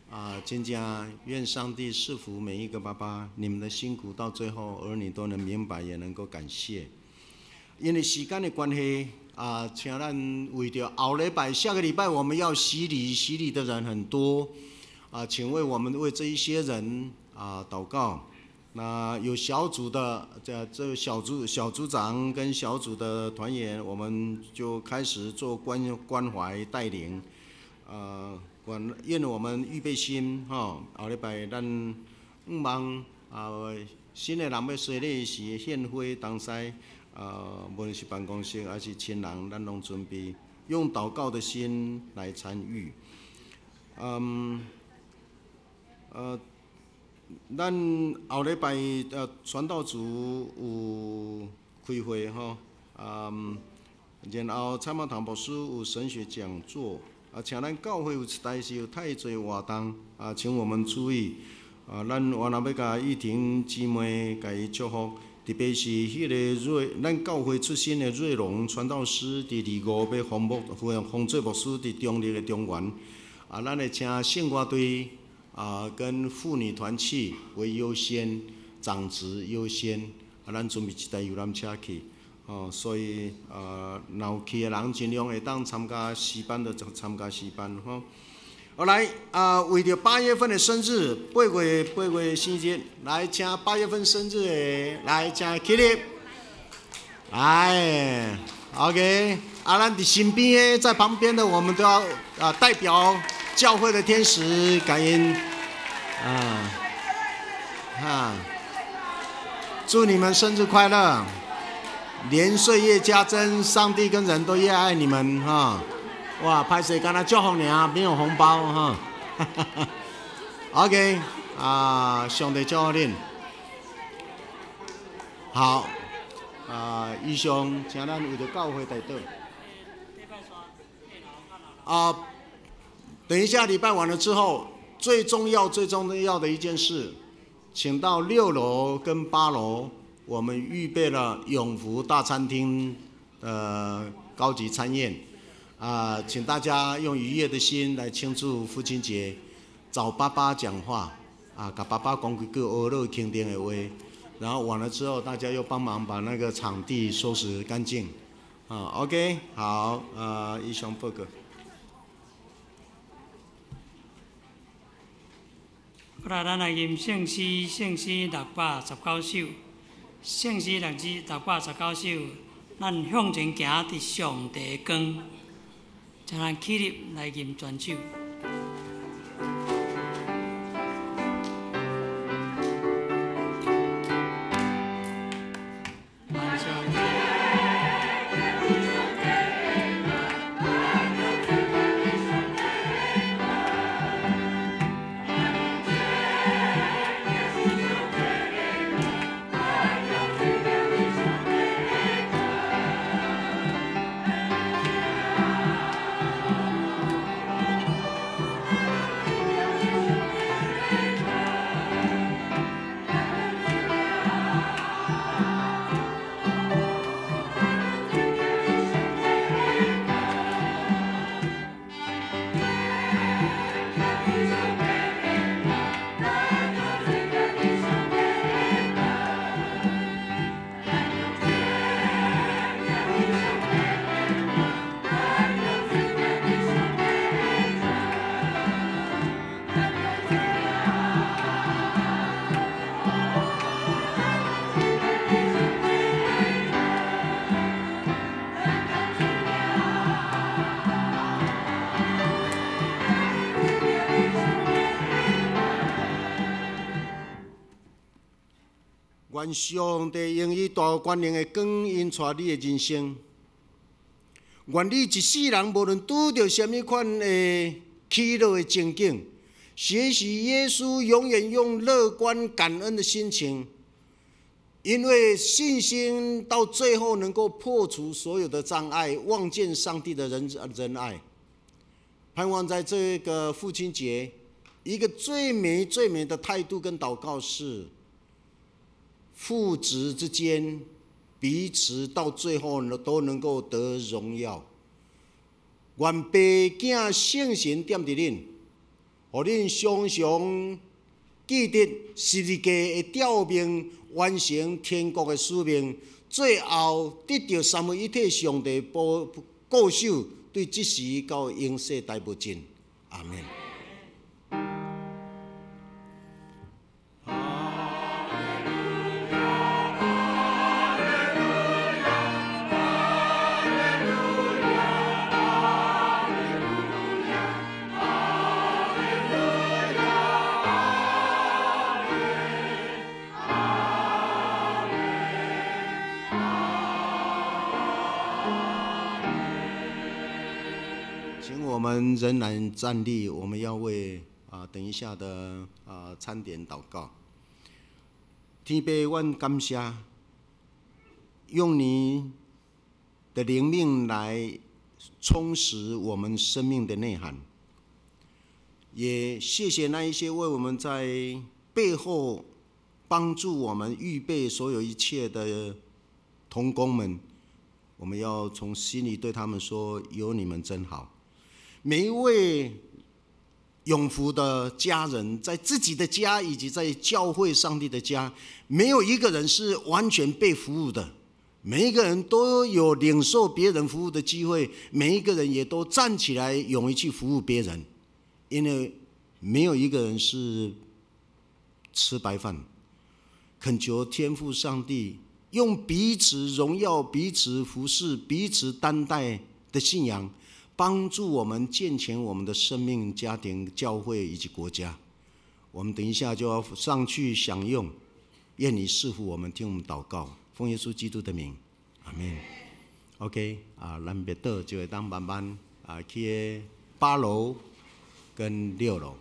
啊，真正願上帝賜福每一個爸爸，你們的辛苦到最後兒女都能明白，也能夠感謝。因為時間的關係啊，請咱為著後禮拜、下個禮拜我們要洗禮，洗禮的人很多啊，請為我們為這一些人啊禱告。那有小組的這小組小組長跟小組的團員，我們就開始做關懷帶領，願我們預備心吼，後禮拜咱向望啊，新的人欲洗禮時獻花東西，無論是辦公室還是親人，咱攏準備用禱告的心來參與。嗯，咱後禮拜傳道組有開會吼，然後蔡茂堂牧師有神學講座，啊，請咱教會有實在是有太濟活動，啊，請我們注意，啊，咱我若欲共玉婷姊妹共伊祝福，特別是彼個瑞，咱教會出身的瑞龍傳道師，佇25欲封牧，封做牧師佇中壢的中原，啊，咱會請聖歌隊。啊，跟婦女團契為優先，長執優先。啊，咱準備一台遊覽車去，哦，所以啊，若有去的人盡量會當參加詩班的，就參加詩班吼。好來，啊，為著8月份的生日，8月生日，來請8月份生日的來請起立。來，OK，啊，咱佇身邊的，在旁邊的，我們都要啊代表教會的天使感恩。啊，哈！祝你們生日快樂，年歲越加增，上帝跟人都越愛你們哈！哇，歹勢，敢若祝福爾，沒有紅包哈。OK，啊，上帝祝福恁。好，啊，以上請咱為著教會代禱。啊，等一下禮拜完了之後。最重要、最重要的一件事，請到6樓跟8樓我們預備了永福大餐廳高級餐宴，啊，請大家用愉悅的心來慶祝父親節，找爸爸講話，啊，共爸爸講幾句呵咾肯定的話，然後完了之後，大家又幫忙把那個場地收拾乾淨，啊，OK，好，啊，以上報告。
過來，咱來吟聖詩，聖詩619首，聖詩619首，咱向前行佇上帝的光，請咱起立來吟全首。
願上帝用伊大權能的光引帶你的人生。願你一世人無論拄著啥物款的起落的情景，學習耶穌永遠用樂觀感恩的心情，因為信心到最後能夠破除所有的障礙，望見上帝的仁愛。盼望在這個父親節，一個最美最美的態度跟禱告是，父子之間彼此到最後都能夠得榮耀。願父子聖神踮佇恁，予恁常常記得十字架的吊命，完成天國的使命，最後得到三位一體上帝保固守，對這時到永世代無盡。阿們。我們仍然站立，我們要為等一下的餐點禱告。天父，阮感謝，用你的靈命來充實我們生命的內涵，也謝謝那一些為我們在背後幫助我們預備所有一切的同工們，我們要從心裡對他們說：有你們真好。每一位永福的家人，在自己的家以及在教會上帝的家，沒有一個人是完全被服務的。每一個人都有領受別人服務的機會，每一個人也都站起來勇於去服務別人，因為沒有一個人是吃白飯。懇求天父上帝用彼此榮耀、彼此服侍、彼此擔待的信仰，幫助我們健全我們的生命、家庭、教會以及國家。我們等一下就要上去享用，願你賜福我們，聽我們禱告，奉耶穌基督的名，阿們。OK，啊，咱別倒就會當慢慢啊去8樓跟6樓。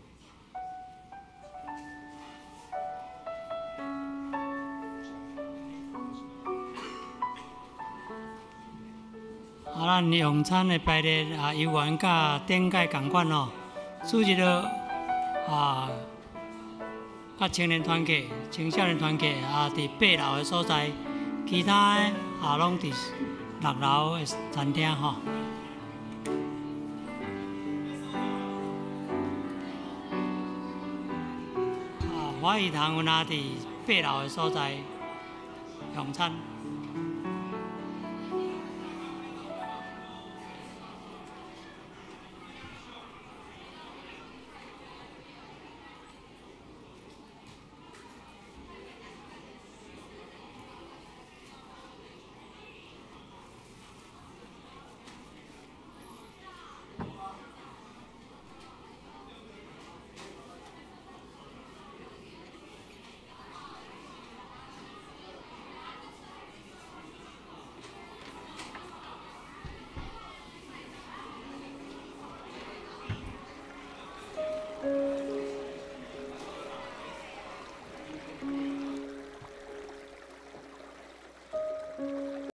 啊，咱用餐的排列啊，犹原佮顶届仝款哦。主日啊，佮青年團契、青少年團契也佇八樓的所在，其他的也攏佇六樓的餐廳吼。啊，華語堂阮也佇八樓的所在用餐。